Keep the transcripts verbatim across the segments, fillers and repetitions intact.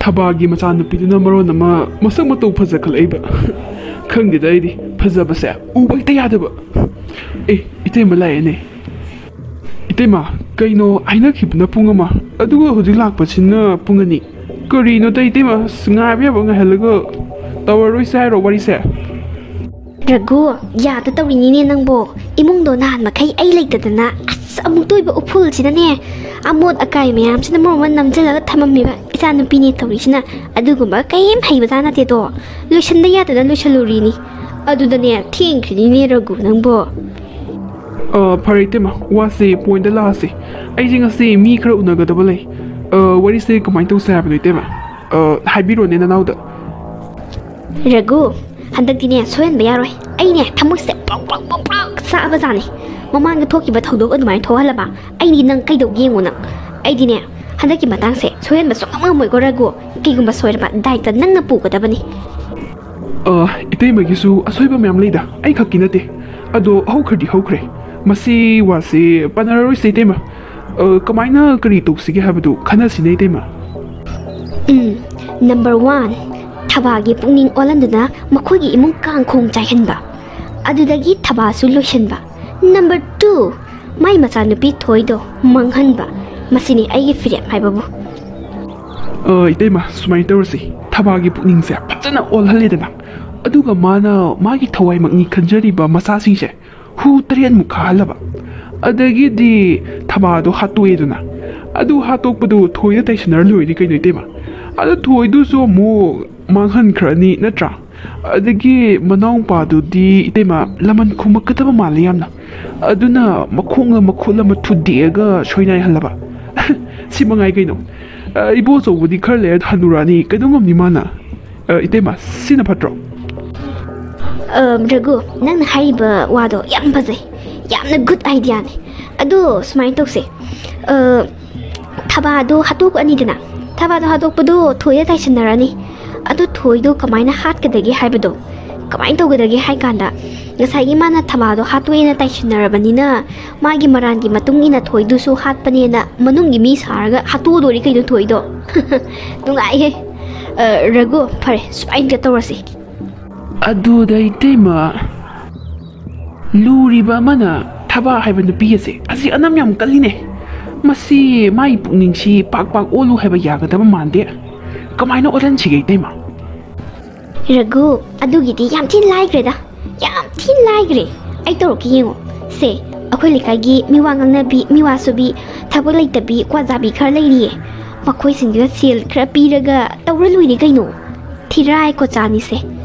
ꯊꯕꯥꯒꯤ ꯃꯆꯥꯅꯨꯄꯤꯗꯨꯅ ꯃꯔꯣꯟ ꯑꯃ ꯃꯁꯛ ꯃꯇꯧ ꯐꯖꯈꯠꯂꯛꯏꯕ꯫ ꯈꯪꯗꯦꯗ, ꯑꯩꯗꯤ ꯐꯖꯕꯁꯦ ꯎꯕ ꯍꯦꯛꯇ ꯌꯥꯗꯕ꯫ ꯑꯦ, ꯏꯇꯩꯃ ꯂꯥꯛꯑꯦꯅꯦ꯫ ꯏꯇꯩꯃ, ꯀꯩꯅꯣ ꯍꯥꯏꯅꯈꯤꯕꯅ ꯄꯨꯡ ꯑꯃ, ꯑꯗꯨꯒ ꯍꯧꯖꯤꯛ ꯂꯥꯛꯄꯁꯤꯅ ꯄꯨꯡ ꯑꯅꯤ? ꯀꯔꯤꯅꯣꯗ ꯏꯇꯩꯃ, ꯑꯁ, ꯉꯥꯏꯕ ꯌꯥꯕ ꯉꯥꯏꯍꯜꯂꯒ ꯇꯧꯔꯔꯣꯏꯁꯦ ꯍꯥꯏꯔꯣ ꯋꯥꯔꯤꯁꯦ? ꯔꯘꯨ, ꯌꯥꯗ ꯇꯧꯔꯤꯅꯤꯅꯦ ꯅꯪꯕꯣ꯫ ꯏꯃꯨꯡꯗꯣ ꯅꯍꯥꯟ ꯃꯈꯩ ꯑꯩ ꯂꯩꯇꯗꯅ, ꯑꯁ, ꯑꯃꯨꯛꯇ ꯑꯣꯏꯕ ꯎꯐꯨꯜꯁꯤꯅꯅꯦ, ꯑꯃꯣꯠ ꯑꯀꯥꯏ ꯃꯌꯥꯝꯁꯤꯅ ꯃꯔꯣꯟ ꯑꯃ ꯅꯝꯁꯤꯜꯂꯒ ꯊꯝꯃꯝꯃꯤꯕ꯫ ꯏꯆꯥꯅꯨꯄꯤꯅꯦ ꯇꯧꯔꯤꯁꯤꯅ꯫ ꯑꯗꯨꯒꯨꯝꯕ ꯀꯔꯤꯝ ꯍꯩꯕꯖꯥꯠ ꯅꯠꯇꯦꯗꯣ꯫ ꯂꯣꯏꯁꯟꯗ ꯌꯥꯗꯅ ꯂꯣꯏꯁꯜꯂꯨꯔꯤꯅꯤ꯫ ꯑꯗꯨꯗꯅꯦ, ꯊꯦꯡꯈ꯭ꯔꯤꯅꯤꯅꯦ ꯔꯘꯨ ꯅꯪꯕꯣ꯫ ꯑ, ꯐꯔꯦ ꯏꯇꯩꯃ, ꯋꯥꯁꯦ ꯄꯣꯏꯟꯗ ꯂꯥꯛꯑꯁꯤ꯫ ꯑꯩꯁꯦ ꯉꯁꯤ ꯃꯤ ꯈꯔ ꯎꯅꯒꯗꯕ ꯂꯩ꯫ ꯑ, ꯋꯥꯔꯤꯁꯦ ꯀꯃꯥꯏꯅ ꯇꯧꯁꯦ ꯍꯥꯏꯕꯅꯣ ꯏꯇꯩꯃ? ꯑ, ꯍꯥꯏꯕꯤꯔꯣꯅꯦ ꯅꯅꯥꯎꯗ꯫ ꯔꯘꯨ, ꯍꯟꯗꯛꯇꯤꯅꯦ ꯁꯣꯏꯍꯟꯕ ꯌꯥꯔꯣꯏ꯫ ꯑꯩꯅꯦ ꯊꯃꯣꯏꯁꯦ ꯄ꯭ꯔꯣꯛ ꯄ꯭ꯔꯣꯛ ꯄ꯭ꯔꯣꯛ ꯄ꯭ꯔꯣꯛ ꯆꯥꯛꯑꯕ ꯖꯥꯠꯅꯤ꯫ ꯃꯃꯥꯡꯗ ꯊꯣꯛꯈꯤꯕ ꯊꯧꯗꯣꯛ ꯑꯗꯨꯃꯥꯏꯅ ꯊꯣꯛꯍꯜꯂꯕ ꯑꯩꯗꯤ ꯅꯪ ꯀꯩꯗꯧꯒꯦ ꯌꯦꯡꯉꯣ ꯅꯪ꯫ ꯑꯩꯗꯤꯅꯦ ꯍꯟꯗꯛꯀꯤ ꯃꯇꯥꯡꯁꯦ ꯁꯣꯏꯍꯟꯕ ꯁꯨꯡꯉꯝ ꯉꯝꯃꯣꯏꯀꯣ ꯔꯘꯨ꯫ ꯀꯩꯒꯨꯝꯕ ꯁꯣꯏꯔꯕ ꯗꯥꯏꯇ ꯅꯪꯅ ꯄꯨꯒꯗꯕꯅꯤ꯫ ꯑ, ꯏꯇꯩꯃꯒꯤꯁꯨ ꯑꯁꯣꯏꯕ ꯃꯌꯥꯝ ꯂꯩꯗ, ꯑꯩ ꯈꯛꯀꯤ ꯅꯠꯇꯦ꯫ ꯑꯗꯣ ꯍꯧꯈ꯭ꯔꯗꯤ ꯍꯧꯈ꯭ꯔꯦ꯫ ꯃꯁꯤ ꯋꯥꯁꯤ ꯄꯥꯟꯅꯔꯔꯣꯏꯁꯦ ꯏꯇꯩꯃ꯫ ꯑ, ꯀꯃꯥꯏꯅ ꯀꯔꯤ ꯇꯧꯁꯤꯒꯦ ꯍꯥꯏꯕꯗꯨ ꯈꯟꯅꯁꯤꯅꯦ ꯏꯇꯩꯃ꯫ ꯎꯝ, ꯅꯝꯕꯔ ꯋꯥꯟ, ꯊꯕꯥꯒꯤ ꯄꯨꯛꯅꯤꯡ ꯑꯣꯜꯍꯟꯗꯨꯅ ꯃꯈꯣꯏꯒꯤ ꯏꯃꯨꯡ ꯀꯥꯡꯈꯣꯡ ꯆꯥꯏꯍꯟꯕ, ꯑꯗꯨꯗꯒꯤ ꯊꯕꯥꯁꯨ ꯂꯣꯏꯁꯤꯟꯕ꯫ ꯅꯝꯕꯔ ꯇꯨ, ꯃꯥꯏ ꯃꯆꯥꯅꯨꯄꯤ ꯊꯣꯏꯗꯣ ꯃꯥꯡꯍꯟꯕ꯫ ꯃꯁꯤꯅꯤ ꯑꯩꯒꯤ ꯐꯤꯔꯦꯞ ꯍꯥꯏꯕꯕꯨ꯫ ꯑ, ꯏꯇꯩꯃ, ꯁꯨꯃꯥꯏꯅ ꯇꯧꯔꯁꯤ, ꯊꯕꯥꯒꯤ ꯄꯨꯛꯅꯤꯡꯁꯦ ꯐꯖꯅ ꯑꯣꯜꯍꯜꯂꯦꯗꯅ, ꯑꯗꯨꯒ ꯃꯥꯅ ꯃꯥꯒꯤ ꯊꯋꯥꯏꯃꯛꯅꯤ ꯈꯟꯖꯔꯤꯕ ꯃꯆꯥꯁꯤꯡꯁꯦ ꯍꯨ ꯇꯔꯦꯠꯃꯨꯛ ꯈꯥꯍꯜꯂꯕ, ꯑꯗꯒꯤꯗꯤ ꯊꯕꯥꯗꯣ ꯍꯥꯠꯇꯣꯛꯑꯦꯗꯅ꯫ ꯑꯗꯨ ꯍꯥꯠꯇꯣꯛꯄꯗꯨ ꯊꯣꯏꯗ ꯇꯥꯏꯁꯟꯅꯔ ꯂꯣꯏꯔꯦ ꯀꯩꯅꯣ ꯏꯇꯩꯃ꯫ ꯑꯗꯨ ꯊꯣꯏꯗꯨꯁꯨ ꯑꯃꯨꯛ ꯃꯥꯡꯍꯟꯈ꯭ꯔꯅꯤ ꯅꯠꯇ꯭ꯔꯥ? ꯑꯗꯒꯤ ꯃꯅꯥꯎꯄꯥꯗꯨꯗꯤ ꯏꯇꯩꯃ ꯂꯃꯟ ꯈꯨꯝꯃꯛꯀꯗꯕ ꯃꯥꯜꯂꯦ ꯌꯥꯝꯅ꯫ ꯑꯗꯨꯅ ꯃꯈꯣꯡ ꯑꯃ ꯃꯈꯨꯠ ꯑꯃ ꯊꯨꯗꯦꯛꯑꯒ ꯁꯣꯏꯅꯥꯏꯍꯜꯂꯕ꯫ ꯁꯤ ꯃꯉꯥꯏ ꯀꯩꯅꯣ꯫ ꯑ, ꯏꯕꯣ ꯑꯆꯧꯕꯗꯤ ꯈꯔ ꯂꯩꯔ ꯍꯟꯅꯨꯔꯛꯑꯅꯤ, ꯀꯩꯗꯧ ꯉꯝꯅꯤ ꯃꯥꯅ? ꯑ, ꯏꯇꯩꯃ, ꯁꯤꯅ ꯐꯠꯇ꯭ꯔꯣ? ꯑ, ꯔꯘꯨ, ꯅꯪꯅ ꯍꯥꯏꯔꯤꯕ ꯋꯥꯗꯣ ꯌꯥꯝ ꯐꯖꯩ, ꯌꯥꯝꯅ ꯒꯨꯗ ꯑꯥꯏꯗꯤꯌꯥꯅꯤ꯫ ꯑꯗꯣ ꯁꯨꯃꯥꯏꯅ ꯇꯧꯁꯦ, ꯑ, ꯊꯕꯥꯗꯣ ꯍꯥꯠꯇꯣꯛꯑꯅꯤꯗꯅ, ꯊꯕꯥꯗꯣ ꯍꯥꯠꯇꯣꯛꯄꯗꯣ ꯊꯣꯏꯗ ꯇꯥꯏꯁꯟꯅꯔꯅꯤ꯫ ꯑꯗꯨ ꯊꯣꯏꯗꯣ ꯀꯃꯥꯏꯅ ꯍꯥꯠꯀꯗꯒꯦ ꯍꯥꯏꯕꯗꯣ ꯀꯃꯥꯏꯅ ꯇꯧꯒꯗꯒꯦ ꯍꯥꯏ ꯀꯥꯟꯗ, ꯉꯁꯥꯏꯒꯤ ꯃꯥꯅ ꯊꯕꯥꯗꯣ ꯍꯥꯠꯇꯣꯛꯑꯦꯅ ꯇꯥꯏꯁꯤꯟꯅꯔꯕꯅꯤꯅ, ꯃꯥꯒꯤ ꯃꯔꯥꯟꯒꯤ ꯃꯇꯨꯡ ꯏꯟꯅ ꯊꯣꯏꯗꯨꯁꯨ ꯍꯥꯠꯄꯅꯦꯅ ꯃꯅꯨꯡꯒꯤ ꯃꯤ ꯁꯥꯔꯒ ꯍꯥꯠꯇꯣꯛꯑꯗꯣꯔꯤ ꯀꯩꯅꯣ ꯊꯣꯏꯗꯣ꯫ ꯅꯨꯡꯉꯥꯏꯍꯦ꯫ ꯑ, ꯔꯘꯨ, ꯐꯔꯦ, ꯁꯨꯃꯥꯏꯅ ꯇꯧꯔꯁꯤ꯫ ꯑꯗꯨꯗ ꯏꯇꯩꯃ, ꯂꯨꯔꯤꯕ ꯑꯃꯅ ꯊꯕꯥ ꯍꯥꯏꯕ ꯅꯨꯄꯤ ꯑꯁꯦ, ꯑꯁꯤ ꯑꯅꯝ ꯌꯥꯝ ꯀꯜꯂꯤꯅꯦ꯫ ꯃꯁꯤ ꯃꯥꯒꯤ ꯄꯨꯛꯅꯤꯡꯁꯤ ꯄꯥꯛ ꯄꯥꯛ ꯑꯣꯜꯂꯨ ꯍꯥꯏꯕ ꯌꯥꯒꯗꯕ ꯃꯥꯟꯗꯦ꯫ ꯀꯃꯥꯏꯅ ꯑꯣꯜꯍꯟꯁꯤꯒꯦ ꯏꯇꯩꯃ? ꯔꯘꯨ, ꯑꯗꯨꯒꯤꯗꯤ ꯌꯥꯝ ꯊꯤꯅ ꯂꯥꯏꯈ꯭ꯔꯦꯗ꯫ ꯌꯥꯝ ꯊꯤꯅ ꯂꯥꯏꯈ꯭ꯔꯦ꯫ ꯑꯩ ꯇꯧꯔꯛꯀꯦ ꯌꯦꯡꯉꯣ꯫ ꯁꯦ, ꯑꯩꯈꯣꯏ ꯂꯩꯀꯥꯏꯒꯤ ꯃꯤꯋꯥ ꯉꯥꯡꯅꯕꯤ, ꯃꯤꯋꯥ ꯁꯨꯕꯤ, ꯊꯕꯛ ꯂꯩꯇꯕꯤ, ꯀ꯭ꯋꯥ ꯆꯥꯕꯤ ꯈꯔ ꯂꯩꯔꯤꯌꯦ꯫ ꯃꯈꯣꯏꯁꯤꯡꯗꯨꯗ ꯁꯦꯜ ꯈꯔ ꯄꯤꯔꯒ ꯇꯧꯔ ꯂꯣꯏꯔꯦ ꯀꯩꯅꯣ꯫ ꯊꯤꯔꯥꯏ ꯀꯣꯆꯥꯅꯤꯁꯦ꯫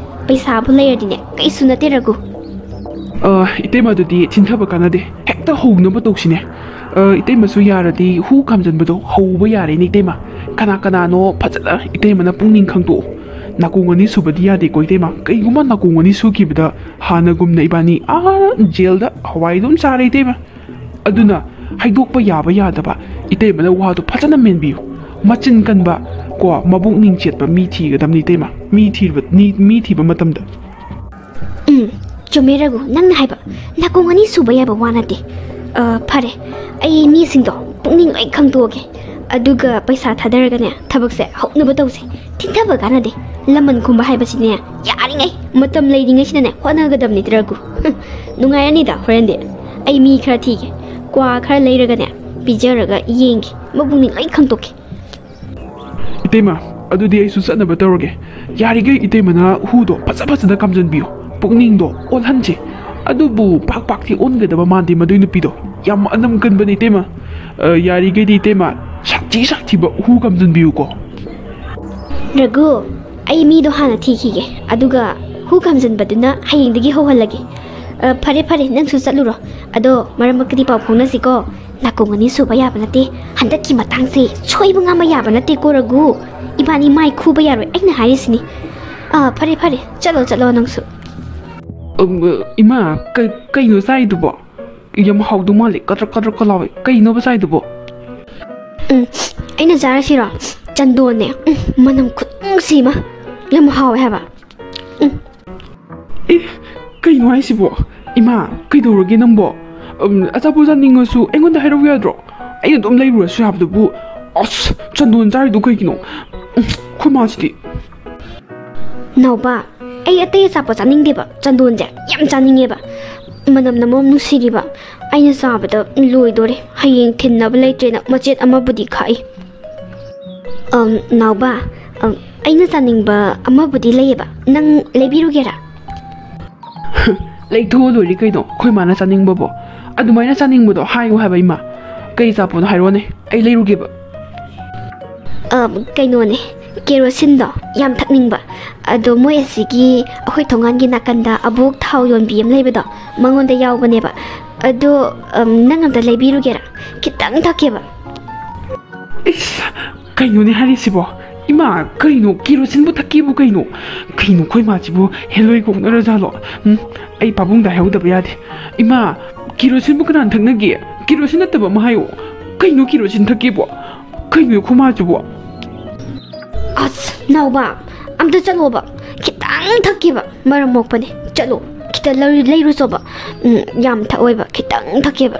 ꯄꯩꯁꯥꯕꯨ ꯂꯩꯔꯗꯤꯅꯦ, ꯀꯩꯁꯨ ꯅꯠꯇꯦ ꯔꯘꯨ꯫ ꯑ, ꯏꯇꯩꯃ, ꯑꯗꯨꯗꯤ ꯊꯤꯟꯊꯕ ꯀꯥꯟꯅꯗꯦ꯫ ꯍꯦꯛꯇ ꯍꯧꯅꯕ ꯇꯧꯁꯤꯅꯦ꯫ ꯑ, ꯏꯇꯩꯃꯁꯨ ꯌꯥꯔꯗꯤ ꯍꯨ ꯈꯥꯝꯖꯟꯕꯗꯣ ꯍꯧꯕ ꯌꯥꯔꯦꯅꯦ ꯏꯇꯩꯃ꯫ ꯀꯅꯥ ꯀꯅꯥꯅꯣ ꯐꯖꯅ ꯏꯇꯩꯃꯅ ꯄꯨꯛꯅꯤꯡ ꯈꯪꯗꯣꯛꯑꯣ꯫ ꯅꯥꯀꯣꯡ ꯑꯅꯤ ꯁꯨꯕꯗꯤ ꯌꯥꯗꯦꯀꯣ ꯏꯇꯩꯃ꯫ ꯀꯩꯒꯨꯝꯕ ꯅꯥꯀꯣꯡ ꯑꯅꯤ ꯁꯨꯈꯤꯕꯗ ꯍꯥꯟꯅꯒꯨꯝꯅ ꯏꯕꯥꯅꯤ ꯑꯥ ꯖꯦꯜꯗ ꯍꯋꯥꯏ ꯑꯗꯨꯝ ꯆꯥꯔꯦ ꯏꯇꯩꯃ꯫ ꯑꯗꯨꯅ ꯍꯥꯏꯗꯣꯛꯄ ꯌꯥꯕ ꯌꯥꯗꯕ ꯏꯇꯩꯃꯅ ꯋꯥꯗꯣ ꯐꯖꯅ ꯃꯦꯟꯕꯤꯌꯨ꯫ ꯃꯆꯤꯟ ꯀꯟꯕ ꯀꯣ, ꯃꯕꯨꯛꯅꯤꯡ ꯆꯦꯠꯄ ꯃꯤ ꯊꯤꯒꯗꯕꯅꯤ ꯏꯇꯩꯃ, ꯃꯤ ꯊꯤꯕ, ꯃꯤ, ꯃꯤ ꯊꯤꯕ ꯃꯇꯝꯗ꯫ ꯎꯝ, ꯆꯨꯝꯃꯦ ꯔꯘꯨ, ꯅꯪꯅ ꯍꯥꯏꯕ꯫ ꯅꯥꯀꯣꯡ ꯑꯅꯤ ꯁꯨꯕ ꯌꯥꯕ ꯋꯥ ꯅꯠꯇꯦ꯫ ꯑ, ꯐꯔꯦ, ꯑꯩ ꯃꯤꯁꯤꯡꯗꯣ ꯄꯨꯛꯅꯤꯡ ꯂꯣꯏ ꯈꯪꯗꯣꯛꯑꯒꯦ꯫ ꯑꯗꯨꯒ ꯄꯩꯁꯥ ꯊꯥꯗꯔꯒꯅꯦ, ꯊꯕꯛꯁꯦ ꯍꯧꯅꯕ ꯇꯧꯁꯦ꯫ ꯊꯤꯟꯊꯕ ꯀꯥꯟꯅꯗꯦ꯫ ꯂꯃꯟ ꯈꯨꯝꯕ ꯍꯥꯏꯕꯁꯤꯅꯦ, ꯌꯥꯔꯤꯉꯩ ꯃꯇꯝ ꯂꯩꯔꯤꯉꯩꯁꯤꯗꯅꯦ ꯍꯣꯠꯅꯒꯗꯕꯅꯤ ꯔꯘꯨ꯫ ꯅꯨꯡꯉꯥꯏꯔꯅꯤꯗ ꯍꯣꯔꯦꯟꯗꯤ꯫ ꯑꯩ ꯃꯤ ꯈꯔ ꯊꯤꯒꯦ, ꯀ꯭ꯋꯥ ꯈꯔ ꯂꯩꯔꯒꯅꯦ ꯄꯤꯖꯔꯒ ꯌꯦꯡꯒꯦ, ꯃꯕꯨꯛꯅꯤꯡ ꯂꯣꯏ ꯈꯪꯗꯣꯛꯀꯦ꯫ ꯏꯇꯩꯃ, ꯑꯗꯨꯗꯤ ꯑꯩꯁꯨ ꯆꯠꯅꯕ ꯇꯧꯔꯒꯦ꯫ ꯌꯥꯔꯤꯈꯩ ꯏꯇꯩꯃꯅ ꯍꯨꯗꯣ ꯐꯖ ꯐꯖꯅ ꯀꯥꯝꯖꯟꯕꯤꯌꯨ, ꯄꯨꯛꯅꯤꯡꯗꯣ ꯑꯣꯜꯍꯟꯁꯦ꯫ ꯑꯗꯨꯕꯨ ꯄꯥꯛ ꯄꯥꯛꯇꯤ ꯑꯣꯟꯒꯗꯕ ꯃꯥꯟꯗꯦ ꯃꯗꯨꯏ ꯅꯨꯄꯤꯗꯣ꯫ ꯌꯥꯝ ꯑꯅꯝ ꯀꯟꯕꯅꯦ ꯏꯇꯩꯃ꯫ ꯑ, ꯌꯥꯔꯤꯈꯩꯗꯤ ꯏꯇꯩꯃ ꯁꯥꯊꯤ ꯁꯥꯊꯤꯕ ꯍꯨ ꯀꯥꯝꯖꯟꯕꯤꯌꯨꯀꯣ꯫ ꯔꯘꯨ, ꯑꯩ ꯃꯤꯗꯣ ꯍꯥꯟꯅ ꯊꯤꯈꯤꯒꯦ, ꯑꯗꯨꯒ ꯍꯨ ꯀꯥꯝꯖꯟꯕꯗꯨꯅ ꯍꯌꯦꯡꯗꯒꯤ ꯍꯧꯍꯜꯂꯒꯦ꯫ ꯑ, ꯐꯔꯦ ꯐꯔꯦ, ꯅꯪꯁꯨ ꯆꯠꯂꯨꯔꯣ꯫ ꯑꯗꯣ ꯃꯔꯛ ꯃꯔꯛꯇꯗꯤ ꯄꯥꯎ ꯐꯥꯎꯅꯁꯤꯀꯣ꯫ ꯅꯥꯀꯣꯡ ꯑꯅꯤ ꯁꯨꯕ ꯌꯥꯕ ꯅꯠꯇꯦ꯫ ꯍꯟꯗꯛꯀꯤ ꯃꯇꯥꯡꯁꯦ ꯁꯣꯏꯕ ꯉꯥꯝꯕ ꯌꯥꯕ ꯅꯠꯇꯦꯀꯣ ꯔꯘꯨ꯫ ꯏꯕꯥꯅꯤ ꯃꯥꯏ ꯈꯨꯕ ꯌꯥꯔꯣꯏ, ꯑꯩꯅ ꯍꯥꯏꯔꯤꯁꯤꯅꯤ꯫ ꯑ, ꯐꯔꯦ ꯐꯔꯦ, ꯆꯠꯂꯣ ꯆꯠꯂꯣ ꯅꯪꯁꯨ꯫ ꯎꯝ, ꯏꯃꯥ, ꯀ-, ꯀꯩꯅꯣ ꯆꯥꯏꯗꯨꯕꯣ? ꯌꯥꯝ ꯍꯥꯎꯗꯧ ꯃꯥꯜꯂꯦ, ꯀꯗ꯭ꯔꯛ ꯀꯗ꯭ꯔꯛꯀ ꯂꯥꯎꯋꯦ꯫ ꯀꯩꯅꯣꯕ ꯆꯥꯏꯗꯨꯕꯣ? ꯎꯝ, ꯑꯩꯅ ꯆꯥꯔꯁꯤꯔꯣ? ꯆꯟꯗꯣꯟꯅꯦ꯫ ꯎꯝ, ꯃꯅꯝ ꯈꯨꯅꯨꯡꯁꯤ ꯑꯃ꯫ ꯌꯥꯝ ꯍꯥꯎꯋꯦ ꯍꯥꯏꯕ꯫ ꯎꯝ꯫ ꯀꯩꯅꯣ ꯍꯥꯏꯁꯤꯕꯣ? ꯏꯃꯥ, ꯀꯩꯗꯧꯔꯒꯦ ꯅꯪꯕꯣ? ꯎꯝ, ꯑꯆꯥꯄꯣꯠ ꯆꯥꯅꯤꯡꯉꯁꯨ ꯑꯩꯉꯣꯟꯗ ꯍꯥꯏꯔꯛꯎ ꯌꯥꯗ꯭ꯔꯣ? ꯑꯩꯅ ꯑꯗꯨꯝ ꯂꯩꯔꯨꯔꯁꯨ ꯌꯥꯕꯗꯨꯕꯨ꯫ ꯑꯁ, ꯆꯟꯗꯣꯟ ꯆꯥꯔꯤꯗꯨ ꯀꯩꯒꯤꯅꯣ? ꯎꯝ, ꯑꯩꯈꯣꯏ ꯃꯥꯁꯤꯗꯤ꯫ ꯅꯥꯎꯕ, ꯑꯩ ꯑꯇꯩ ꯑꯆꯥꯄꯣꯠ ꯆꯥꯅꯤꯡꯗꯦꯕ, ꯆꯟꯗꯣꯟꯁꯦ ꯌꯥꯝ ꯆꯥꯅꯤꯡꯉꯦꯕ꯫ ꯃꯅꯝꯅ ꯃꯔꯣꯝ ꯅꯨꯡꯁꯤꯔꯤꯕ, ꯑꯩꯅ ꯆꯥꯕꯗ ꯂꯣꯏꯗꯣꯔꯦ꯫ ꯍꯌꯦꯡ ꯊꯤꯟꯅꯕ ꯂꯩꯇ꯭ꯔꯦꯅ ꯃꯆꯦꯠ ꯑꯃꯕꯨꯗꯤ ꯈꯥꯛꯏ꯫ ꯑꯝ, ꯅꯥꯎꯕ, ꯑꯝ, ꯑꯩꯅ ꯆꯥꯅꯤꯡꯕ ꯑꯃꯕꯨꯗꯤ ꯂꯩꯌꯦꯕ, ꯅꯪ ꯂꯩꯕꯤꯔꯨꯒꯦꯔꯥ? ꯂꯩꯊꯣꯛꯑ ꯂꯣꯏꯔꯦ ꯀꯩꯅꯣ, ꯑꯩꯈꯣꯏ ꯃꯥꯅ ꯆꯥꯅꯤꯡꯕꯕꯣ꯫ ꯑꯗꯨꯃꯥꯏꯅ ꯆꯥꯅꯤꯡꯕꯗꯣ ꯍꯥꯏꯌꯨ ꯍꯥꯏꯕ ꯏꯃꯥ꯫ ꯀꯩ ꯑꯆꯥꯄꯣꯠꯅꯣ ꯍꯥꯏꯔꯣꯅꯦ, ꯑꯩ ꯂꯩꯔꯨꯒꯦꯕ꯫ ꯑꯝ, ꯀꯩꯅꯣꯅꯦ, ꯀꯦꯔꯣꯁꯤꯟꯗꯣ ꯌꯥꯝ ꯊꯛꯅꯤꯡꯕ꯫ ꯑꯗꯣ ꯃꯣꯏ ꯑꯁꯤꯒꯤ ꯑꯩꯈꯣꯏ ꯊꯣꯡꯒꯥꯟꯒꯤ ꯅꯥꯀꯟꯗ ꯑꯕꯣꯛ ꯊꯥꯎ ꯌꯣꯟꯕꯤ ꯑꯃ ꯂꯩꯕꯗꯣ, ꯃꯉꯣꯟꯗ ꯌꯥꯎꯕꯅꯦꯕ꯫ ꯑꯗꯣ, ꯑꯝ, ꯅꯪ ꯑꯝꯇ ꯂꯩꯕꯤꯔꯨꯒꯦꯔꯥ? ꯈꯤꯇꯪ ꯊꯛꯀꯦꯕ꯫ ꯏꯁ, ꯀꯩꯅꯣꯅꯦ ꯍꯥꯏꯔꯤꯁꯤꯕꯣ? ꯏꯃꯥ, ꯀꯩꯅꯣ? ꯀꯦꯔꯣꯁꯤꯟꯕꯨ ꯊꯛꯀꯦꯕꯨ ꯀꯩꯅꯣ? ꯀꯩꯅꯣ ꯑꯩꯈꯣꯏ ꯃꯥꯁꯤꯕꯨ ꯍꯦꯂꯣꯏꯒ ꯑꯣꯛꯅꯔꯖꯥꯠꯂꯣ? ꯎꯝ, ꯑꯩ ꯄꯥꯕꯨꯡꯗ ꯍꯥꯏꯍꯧꯗꯕ ꯌꯥꯗꯦ꯫ ꯏꯃꯥ, ꯀꯦꯔꯣꯁꯤꯟꯕꯨ ꯀꯅꯥꯅ ꯊꯛꯅꯒꯦ? ꯀꯦꯔꯣꯁꯤꯟ ꯅꯠꯇꯕ ꯑꯃ ꯍꯥꯏꯌꯣ꯫ ꯀꯩꯅꯣ ꯀꯦꯔꯣꯁꯤꯟ ꯊꯛꯀꯦꯕꯣ? ꯀꯩꯅꯣ ꯑꯩꯈꯣꯏ ꯃꯥꯁꯤꯕꯣ? ꯑꯁ, ꯅꯥꯎꯕ, ꯑꯝꯇ ꯆꯠꯂꯣꯕ꯫ ꯈꯤꯇꯪ ꯊꯛꯀꯦꯕ, ꯃꯔꯝ ꯃꯣꯛꯄꯅꯦ꯫ ꯆꯠꯂꯣ, ꯈꯤꯇ ꯂꯩꯔꯨ-, ꯂꯩꯔꯨꯆꯣꯕ꯫ ꯎꯝ, ꯌꯥꯝ ꯊꯛꯑꯣꯏꯕ, ꯈꯤꯇꯪ ꯊꯛꯀꯦꯕ꯫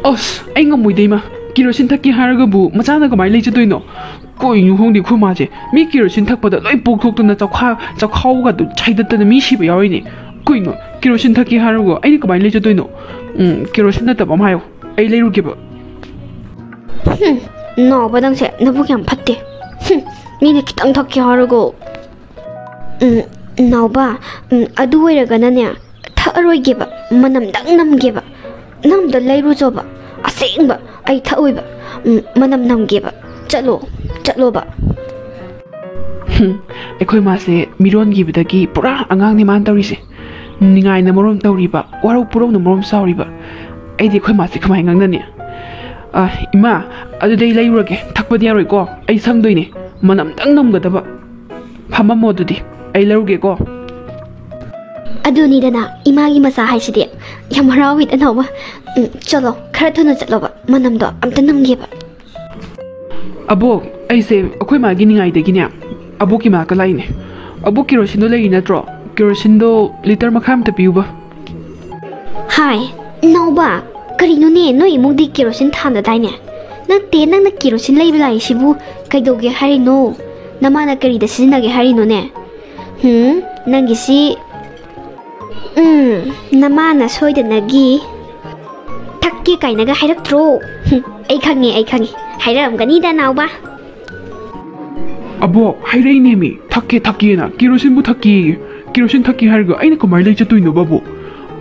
ꯑꯁ, ꯑꯩ ꯉꯝꯃꯣꯏꯗ ꯏꯃꯥ꯫ ꯀꯦꯔꯣꯁꯤꯟ ꯊꯛꯀꯦ ꯍꯥꯏꯔꯒꯕꯨ ꯃꯆꯥꯅ ꯀꯃꯥꯏꯅ ꯂꯩꯖꯗꯣꯏꯅꯣ? ꯀꯩꯅꯣ ꯈꯪꯗꯦ ꯑꯩꯈꯣꯏ ꯃꯥꯁꯦ꯫ ꯃꯤ ꯀꯦꯔꯣꯁꯤꯟ ꯊꯛꯄꯗ ꯂꯣꯏ ꯄꯣꯛꯊꯣꯛꯇꯅ ꯆꯈꯥ-, ꯆꯈꯥꯎꯒꯗꯨ ꯁꯥꯏꯗꯠꯇꯅ ꯃꯤ ꯁꯤꯕ ꯌꯥꯎꯔꯤꯅꯦ꯫ ꯀꯩꯅꯣ, ꯀꯦꯔꯣꯁꯤꯟ ꯊꯛꯀꯦ ꯍꯥꯏꯔꯒ ꯑꯩꯅ ꯀꯃꯥꯏꯅ ꯂꯩꯖꯗꯣꯏꯅꯣ? ꯎꯝ, ꯀꯦꯔꯣꯁꯤꯟ ꯅꯠꯇꯕ ꯑꯃ ꯍꯥꯏꯌꯣ꯫ ꯑꯩ ꯂꯩꯔꯨꯒꯦꯕ꯫ ꯍꯨꯝ, ꯅꯥꯎꯕ ꯅꯪꯁꯦ ꯅꯕꯨꯛ ꯌꯥꯝ ꯐꯠꯇꯦ꯫ ꯍꯨꯝ, ꯃꯤꯅ ꯈꯤꯇꯪ ꯊꯛꯀꯦ ꯍꯥꯏꯔꯒ꯫ ꯎꯝ, ꯅꯥꯎꯕ, ꯎꯝ, ꯑꯗꯨ ꯑꯣꯏꯔꯒꯅꯅꯦ, ꯊꯛꯑꯔꯣꯏꯒꯦꯕ, ꯃꯅꯝꯗꯪ ꯅꯝꯒꯦꯕ꯫ ꯅꯪ ꯑꯝꯇ ꯂꯩꯔꯨꯆꯣꯕ꯫ ꯑꯁꯦꯡꯕ, ꯑꯩ ꯊꯛꯑꯣꯏꯕ꯫ ꯎꯝ, ꯃꯅꯝ ꯅꯝꯒꯦꯕ꯫ ꯆꯠꯂꯣ, ꯆꯠꯂꯣꯕ꯫ ꯍꯨꯝ, ꯑꯩꯈꯣꯏ ꯃꯥꯁꯦ ꯃꯤꯔꯣꯟꯈꯤꯕꯗꯒꯤ ꯄꯨꯔꯥ ꯑꯉꯥꯡꯅꯤ ꯃꯥꯅ ꯇꯧꯔꯤꯁꯦ꯫ ꯅꯤꯡꯉꯥꯏꯅ ꯃꯔꯣꯝ ꯇꯧꯔꯤꯕ, ꯋꯥꯔꯧ ꯄꯨꯔꯧꯅ ꯃꯔꯣꯝ ꯆꯥꯎꯔꯤꯕ꯫ ꯑꯩꯗꯤ ꯑꯩꯈꯣꯏ ꯃꯥꯁꯦ ꯀꯃꯥꯏꯅ ꯉꯥꯡꯅꯅꯤ? ꯑ, ꯏꯃꯥ, ꯑꯗꯨꯗꯤ ꯑꯩ ꯂꯩꯔꯨꯔꯒꯦ꯫ ꯊꯛꯄꯗꯤ ꯌꯥꯔꯣꯏꯀꯣ, ꯑꯩ ꯁꯪꯗꯣꯏꯅꯦ꯫ ꯃꯅꯝꯇꯪ ꯅꯝꯒꯗꯕ꯫ ꯐꯝꯃꯝꯃꯣ ꯑꯗꯨꯗꯤ, ꯑꯩ ꯂꯧꯔꯨꯒꯦꯀꯣ꯫ ꯑꯗꯨꯅꯤꯗꯅ ꯏꯃꯥꯒꯤ ꯃꯆꯥ ꯍꯥꯏꯁꯤꯗꯤ꯫ ꯌꯥꯝ ꯍꯔꯥꯎꯋꯤꯗ ꯅꯥꯎꯕ꯫ ꯎꯝ, ꯆꯠꯂꯣ, ꯈꯔ ꯊꯨꯅ ꯆꯠꯂꯣꯕ, ꯃꯅꯝꯗꯣ ꯑꯝꯇ ꯅꯝꯒꯦꯕ꯫ ꯑꯕꯣꯛ, ꯑꯩꯁꯦ ꯑꯩꯈꯣꯏ ꯃꯥꯒꯤ ꯅꯤꯡꯉꯥꯏꯗꯒꯤꯅꯦ ꯑꯕꯣꯛꯀꯤ ꯃꯅꯥꯛꯇ ꯂꯥꯛꯏꯅꯦ꯫ ꯑꯕꯣꯛ, ꯀꯦꯔꯣꯁꯤꯟꯗꯣ ꯂꯩꯔꯤ ꯅꯠꯇ꯭ꯔꯣ? ꯀꯦꯔꯣꯁꯤꯟꯗꯣ ꯂꯤꯇꯔ ꯃꯈꯥꯏ ꯑꯝꯇ ꯄꯤꯌꯨꯕ꯫ ꯍꯥꯏ, ꯅꯥꯎꯕ, ꯀꯔꯤꯅꯣꯅꯦ, ꯅꯣꯏ ꯏꯃꯨꯡꯗꯤ ꯀꯦꯔꯣꯁꯤꯟ ꯊꯥꯟꯗꯗꯥꯏꯅꯦ? ꯅꯠꯇꯦ, ꯅꯪꯅ ꯀꯦꯔꯣꯁꯤꯟ ꯂꯩꯕ ꯂꯥꯛꯏꯁꯤꯕꯨ ꯀꯩꯗꯧꯒꯦ ꯍꯥꯏꯔꯤꯅꯣ? ꯅꯃꯥꯅ ꯀꯔꯤꯗ ꯁꯤꯖꯤꯟꯅꯒꯦ ꯍꯥꯏꯔꯤꯅꯣꯅꯦ? ꯍꯨꯝ, ꯅꯪꯒꯤꯁꯤ, ꯎꯝ, ꯅꯃꯥꯅ ꯁꯣꯏꯗꯅꯒꯤ ꯊꯛꯀꯦ ꯀꯥꯏꯅꯒ ꯍꯥꯏꯔꯛꯇ꯭ꯔꯣ? ꯍꯨꯝ, ꯑꯩ ꯈꯪꯉꯦ, ꯑꯩ ꯈꯪꯉꯦ, ꯍꯥꯏꯔꯛꯑꯝꯒꯅꯤꯗ, ꯅꯥꯎꯕ꯫ ꯑꯕꯣꯛ, ꯍꯥꯏꯔꯛꯏꯅꯦꯃꯤ, ꯊꯛꯀꯦ ꯊꯛꯀꯦꯅ, ꯀꯦꯔꯣꯁꯤꯟꯕꯨ ꯊꯛꯀꯦꯌꯦ꯫ ꯀꯦꯔꯣꯁꯤꯟ ꯊꯛꯀꯦ ꯍꯥꯏꯔꯒ ꯑꯩꯅ ꯀꯃꯥꯏꯅ ꯂꯩ ꯆꯠꯇꯣꯏꯅꯣꯕ, ꯑꯕꯣꯛ?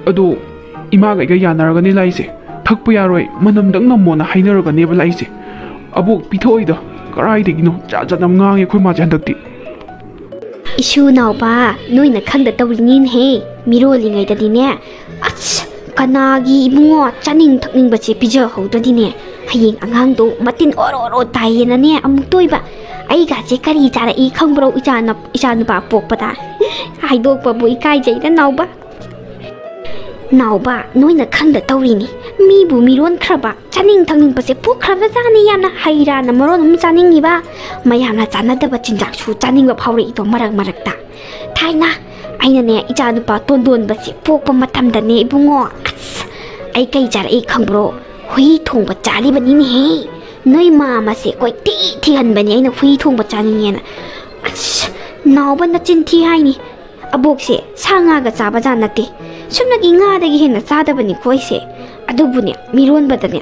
ꯑꯗꯣ ꯏꯃꯥꯒ ꯑꯩꯒ ꯌꯥꯅꯔꯒꯅꯦ ꯂꯥꯛꯏꯁꯦ꯫ ꯊꯛꯄ ꯌꯥꯔꯣꯏ, ꯃꯅꯝꯗꯪ ꯅꯝꯃꯣꯅ ꯍꯥꯏꯅꯔꯒꯅꯦꯕ ꯂꯥꯛꯏꯁꯦ꯫ ꯑꯕꯣꯛ, ꯄꯤꯊꯛꯑꯣꯏꯗ, ꯀꯔꯥꯏꯗꯒꯤꯅꯣ? ꯖꯥꯠ ꯖꯥꯠ ꯌꯥꯝ ꯉꯥꯡꯉꯦ ꯑꯩꯈꯣꯏ ꯃꯥꯁꯦ ꯍꯟꯗꯛꯇꯤ꯫ ꯏꯁꯨ ꯅꯥꯎꯕ, ꯅꯣꯏꯅ ꯈꯪꯗ ꯇꯧꯔꯤꯅꯤꯅꯦꯍꯦ꯫ ꯃꯤꯔꯣꯜꯂꯤꯉꯩꯗꯗꯤꯅꯦ, ꯑꯁ, ꯀꯅꯥꯒꯤ ꯏꯕꯨꯡꯉꯣ ꯆꯥꯅꯤꯡ ꯊꯛꯅꯤꯡꯕꯁꯦ ꯄꯤꯖꯍꯧꯗ꯭ꯔꯗꯤꯅꯦ, ꯍꯌꯦꯡ ꯑꯉꯥꯡꯗꯣ ꯃꯇꯤꯟ ꯑꯣꯔꯣ ꯑꯣꯔꯣ ꯇꯥꯏꯌꯦꯅꯅꯦ ꯑꯃꯨꯛ ꯇꯣꯏꯕ꯫ ꯑꯩꯒꯥꯁꯦ ꯀꯔꯤ ꯆꯥꯔꯛꯏ ꯈꯪꯕ꯭ꯔꯣ, ꯏꯆꯥ ꯅꯨ-, ꯏꯆꯥ ꯅꯨꯄꯥ ꯄꯣꯛꯄꯗ? ꯍꯥꯏꯗꯣꯛꯄꯕꯨ ꯏꯀꯥꯏꯖꯩꯗ, ꯅꯥꯎꯕ꯫ ꯅꯥꯎꯕ, ꯅꯣꯏꯅ ꯈꯪꯗ ꯇꯧꯔꯤꯅꯤ꯫ ꯃꯤꯕꯨ ꯃꯤꯔꯣꯟꯈ꯭ꯔꯕ, ꯆꯥꯅꯤꯡ ꯊꯛꯅꯤꯡꯕꯁꯦ ꯄꯣꯛꯈ꯭ꯔꯕꯖꯥꯠꯅꯤ ꯌꯥꯝꯅ꯫ ꯍꯩ ꯔꯥꯅ ꯃꯔꯣꯟ ꯑꯃ ꯆꯥꯅꯤꯡꯉꯤꯕ, ꯃꯌꯥꯝꯅ ꯆꯥꯅꯗꯕ ꯆꯤꯟꯖꯥꯛꯁꯨ ꯆꯥꯅꯤꯡꯕ ꯐꯥꯎꯔꯛꯏꯗꯣ ꯃꯔꯛ ꯃꯔꯛꯇ꯫ ꯊꯥꯏꯅ ꯑꯩꯅꯅꯦ, ꯏꯆꯥ ꯅꯨꯄꯥ ꯇꯣꯟꯗꯣꯟꯕꯁꯦ ꯄꯣꯛꯄ ꯃꯇꯝꯗꯅꯦ ꯏꯕꯨꯡꯉꯣ, ꯑꯁ, ꯑꯩ ꯀꯩ ꯆꯥꯔꯛꯏ ꯈꯪꯕ꯭ꯔꯣ? ꯍꯨꯏ ꯊꯣꯡꯕ ꯆꯥꯔꯤꯕꯅꯤꯅꯦꯍꯦ꯫ ꯅꯣꯏ ꯃꯥꯃꯁꯦ ꯀꯣꯏꯊꯤ ꯊꯤꯍꯟꯕꯅꯦ ꯑꯩꯅ, ꯍꯨꯏ ꯊꯣꯡꯕ ꯆꯥꯅꯤꯡꯉꯦꯅ꯫ ꯑꯁ, ꯅꯥꯎꯕ ꯅꯆꯤꯟ ꯊꯤ ꯍꯥꯏꯅꯤ꯫ ꯑꯕꯣꯛꯁꯦ ꯁꯥ ꯉꯥꯒ ꯆꯥꯕ ꯖꯥꯠ ꯅꯠꯇꯦ꯫ ꯁꯨꯞꯅꯒꯤ ꯉꯥꯗꯒꯤ ꯍꯦꯟꯅ ꯆꯥꯗꯕꯅꯤꯀꯣ ꯑꯩꯁꯦ꯫ ꯑꯗꯨꯕꯨꯅꯦ, ꯃꯤꯔꯣꯟꯕꯗꯅꯦ,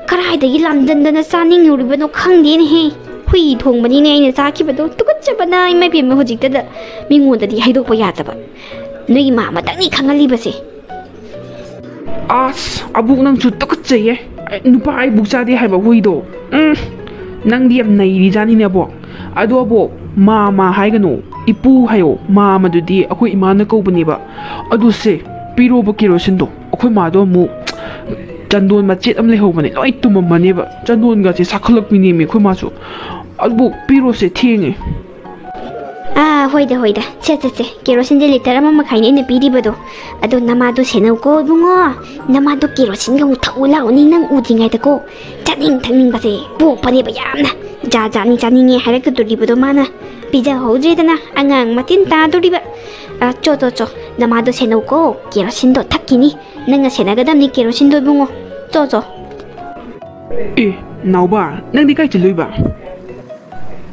ꯀꯔꯥꯏꯗꯒꯤ ꯂꯥꯝꯖꯟꯗꯅ ꯆꯥꯅꯤꯡꯉꯨꯔꯤꯕꯅꯣ ꯈꯪꯗꯦꯅꯦꯍꯦ꯫ ꯍꯨꯏ ꯊꯣꯡꯕꯅꯤꯅꯦ ꯑꯩꯅ ꯆꯥꯈꯤꯕꯗꯣ꯫ ꯇꯨꯀꯠꯆꯕꯅ, ꯏꯃꯥ ꯏꯕꯦꯝꯃ, ꯍꯧꯖꯤꯛꯇꯗ ꯃꯤꯉꯣꯟꯗꯗꯤ ꯍꯥꯏꯗꯣꯛꯄ ꯌꯥꯗꯕ꯫ ꯅꯣꯏ ꯏꯃꯥ ꯑꯃꯇꯪꯅꯤ ꯈꯪꯍꯜꯂꯤꯕꯁꯦ꯫ ꯑꯁ, ꯑꯕꯣꯛ, ꯅꯪꯁꯨ ꯇꯨꯀꯠꯆꯩꯌꯦ꯫ ꯑꯦ, ꯅꯨꯄꯥ ꯑꯩꯕꯨꯛ ꯆꯥꯗꯦ ꯍꯥꯏꯕ ꯍꯨꯏꯗꯣ꯫ ꯎꯝ, ꯅꯪꯗꯤ ꯌꯥꯝ ꯅꯩꯔꯤꯖꯥꯠꯅꯤꯅꯦ, ꯑꯕꯣꯛ꯫ ꯑꯗꯣ, ꯑꯕꯣꯛ, ꯃꯥꯃ ꯍꯥꯏꯒꯅꯨ, ꯏꯄꯨ ꯍꯥꯏꯌꯣ꯫ ꯃꯥꯃꯗꯨꯗꯤ ꯑꯩꯈꯣꯏ ꯏꯃꯥꯅ ꯀꯧꯕꯅꯦꯕ꯫ ꯑꯗꯨ ꯁꯦ, ꯄꯤꯔꯣꯕ ꯀꯦꯔꯣꯁꯤꯟꯗꯣ꯫ ꯑꯩꯈꯣꯏ ꯃꯥꯗꯣ ꯑꯃꯨꯛ ꯆꯟꯗꯣꯟ ꯃꯆꯦꯠ ꯑꯃ ꯂꯩꯍꯧꯕꯅꯦ, ꯂꯣꯏ ꯇꯨꯝꯃꯝꯃꯅꯦꯕ꯫ ꯆꯟꯗꯣꯟꯒꯁꯦ ꯁꯥꯈꯠꯂꯛꯄꯤꯅꯦꯃꯤ ꯑꯩꯈꯣꯏ ꯃꯥꯁꯨ꯫ ꯑꯕꯣꯛ, ꯄꯤꯔꯣꯁꯦ, ꯊꯦꯡꯉꯦ꯫ ꯑꯥ, ꯍꯣꯏꯗ, ꯍꯣꯏꯗ꯫ ꯁꯦ, ꯁꯦ, ꯁꯦ, ꯀꯦꯔꯣꯁꯤꯟꯁꯦ ꯂꯤꯇꯔ ꯑꯃ ꯃꯈꯥꯏꯅꯦ ꯑꯩꯅ ꯄꯤꯔꯤꯕꯗꯣ꯫ ꯑꯗꯣ ꯅꯃꯥꯗꯣ ꯁꯦꯟꯅꯧꯀꯣ ꯏꯕꯨꯡꯉꯣ꯫ ꯅꯃꯥꯗꯣ ꯀꯦꯔꯣꯁꯤꯟꯒ ꯑꯃꯨꯛ ꯊꯛꯎ ꯂꯥꯛꯑꯣꯅꯦ ꯅꯪ ꯎꯗ꯭ꯔꯤꯉꯩꯗꯀꯣ꯫ ꯆꯥꯅꯤꯡ ꯊꯛꯅꯤꯡꯕꯁꯦ ꯄꯣꯛꯄꯅꯦꯕ ꯌꯥꯝꯅ꯫ ꯖꯥꯠ ꯖꯥꯠꯅꯤ ꯆꯥꯅꯤꯡꯉꯦ ꯍꯥꯏꯔꯛꯀꯗꯣꯔꯤꯕꯗꯣ ꯃꯥꯅ꯫ ꯄꯤꯖꯍꯧꯗ꯭ꯔꯦꯗꯅ ꯑꯉꯥꯡ ꯃꯇꯤꯟ ꯇꯥꯗꯣꯔꯤꯕ꯫ ꯑ, ꯆꯣ, ꯆꯣ, ꯆꯣ꯫ ꯅꯃꯥꯗꯣ ꯁꯦꯟꯅꯧꯀꯣ꯫ ꯀꯦꯔꯣꯁꯤꯟꯗꯣ ꯊꯛꯈꯤꯅꯤ꯫ ꯅꯪꯅ ꯁꯦꯟꯅꯒꯗꯕꯅꯤ ꯀꯦꯔꯣꯁꯤꯟꯗꯣ ꯏꯕꯨꯡꯉꯣ꯫ ꯆꯣ, ꯆꯣ꯫ ꯑꯦ, ꯅꯥꯎꯕ, ꯅꯪꯗꯤ ꯀꯥꯏ ꯆꯠꯂꯨꯏꯕ?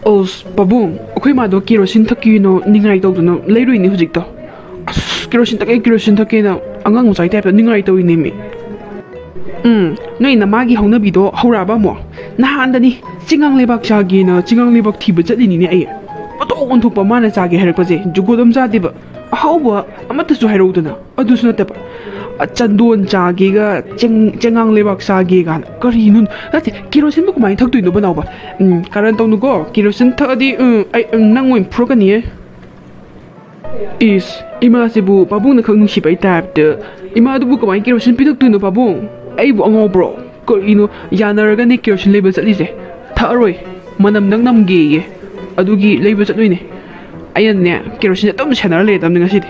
ꯑꯁ, ꯄꯥꯕꯨꯡ, ꯑꯩꯈꯣꯏ ꯃꯥꯗꯣ ꯀꯦꯔꯣꯁꯤꯟ ꯊꯛꯀꯦꯅ ꯅꯤꯡꯉꯥꯏ ꯇꯧꯗꯅ ꯂꯩꯔꯨꯏꯅꯦ ꯍꯧꯖꯤꯛꯇ꯫ ꯑꯁ, ꯀꯦꯔꯣꯁꯤꯟ ꯊꯛꯀꯦ, ꯀꯦꯔꯣꯁꯤꯟ ꯊꯛꯀꯦꯅ ꯑꯉꯥꯡ ꯃꯆꯥꯒꯤ ꯇꯥꯏꯞꯇ ꯅꯤꯡꯉꯥꯏ ꯇꯧꯔꯤꯅꯦꯃꯤ꯫ ꯎꯝ, ꯅꯣꯏ ꯅꯃꯥꯒꯤ ꯍꯧꯅꯕꯤꯗꯣ ꯍꯧꯔꯛꯑꯕ ꯑꯃꯨꯛ? ꯅꯍꯥꯟꯗꯅꯤ ꯆꯤꯡꯉꯥꯡ ꯂꯩꯕꯥꯛ ꯆꯥꯒꯦꯅ ꯆꯤꯡꯉꯥꯡ ꯂꯩꯕꯥꯛ ꯊꯤꯕ ꯆꯠꯂꯤꯅꯤꯅꯦ ꯑꯩ꯫ ꯑꯣꯟꯊꯣꯛ ꯑꯣꯟꯊꯣꯛꯄ ꯃꯥꯅ ꯆꯥꯒꯦ ꯍꯥꯏꯔꯛꯄꯁꯦ ꯖꯨꯒꯣꯠ ꯑꯃ ꯆꯥꯗꯦꯕ꯫ ꯑꯍꯥꯎꯕ ꯑꯃꯠꯇꯁꯨ ꯍꯥꯏꯔꯛꯎꯗꯅ꯫ ꯑꯗꯨꯁꯨ ꯅꯠꯇꯕ, ꯑ, ꯆꯟꯗꯣꯟ ꯆꯥꯒꯦꯒ ꯆꯦꯡ-, ꯆꯦꯉꯥꯡ ꯂꯩꯕꯥꯛ ꯆꯥꯒꯦꯒ꯫ ꯀꯔꯤꯅꯣ? ꯅꯠꯇꯦ, ꯀꯦꯔꯣꯁꯤꯟꯕꯨ ꯀꯃꯥꯏꯅ ꯊꯛꯇꯣꯏꯅꯣꯕ, ꯅꯥꯎꯕ? ꯎꯝ, ꯀꯥꯔꯟ ꯇꯧꯅꯨꯀꯣ꯫ ꯀꯦꯔꯣꯁꯤꯟ ꯊꯛꯑꯗꯤ, ꯎꯝ, ꯑꯩ, ꯎꯝ, ꯅꯪ ꯑꯣꯏꯅ ꯐꯨꯔꯛꯀꯅꯤꯌꯦ꯫ ꯏꯁ, ꯏꯃꯥꯁꯤꯕꯨ ꯄꯥꯕꯨꯡꯅ ꯈꯛ ꯅꯨꯡꯁꯤꯕꯩ ꯇꯥꯏꯞꯇ꯫ ꯏꯃꯥꯗꯨꯕꯨ ꯀꯃꯥꯏꯅ ꯀꯦꯔꯣꯁꯤꯟ ꯄꯤꯊꯛꯇꯣꯏꯅꯣ, ꯄꯥꯕꯨꯡ? ꯑꯩꯕꯨ ꯑꯉꯥꯎꯕ꯭ꯔꯣ? ꯀꯔꯤꯅꯣ, ꯌꯥꯅꯔꯒꯅꯦ ꯀꯦꯔꯣꯁꯤꯟ ꯂꯩꯕ ꯆꯠꯂꯤꯁꯦ꯫ ꯊꯛꯑꯔꯣꯏ, ꯃꯅꯝ ꯅꯪ ꯅꯝꯒꯦꯌꯦ꯫ ꯑꯗꯨꯒꯤ ꯂꯩꯕ ꯆꯠꯂꯨꯏꯅꯦ꯫ ꯑꯩꯅꯅꯦ, ꯀꯦꯔꯣꯁꯤꯟ ꯑꯗꯨꯝ ꯁꯦꯟꯅꯔ ꯂꯩꯔꯗꯕꯅꯤ ꯉꯁꯤꯗꯤ꯫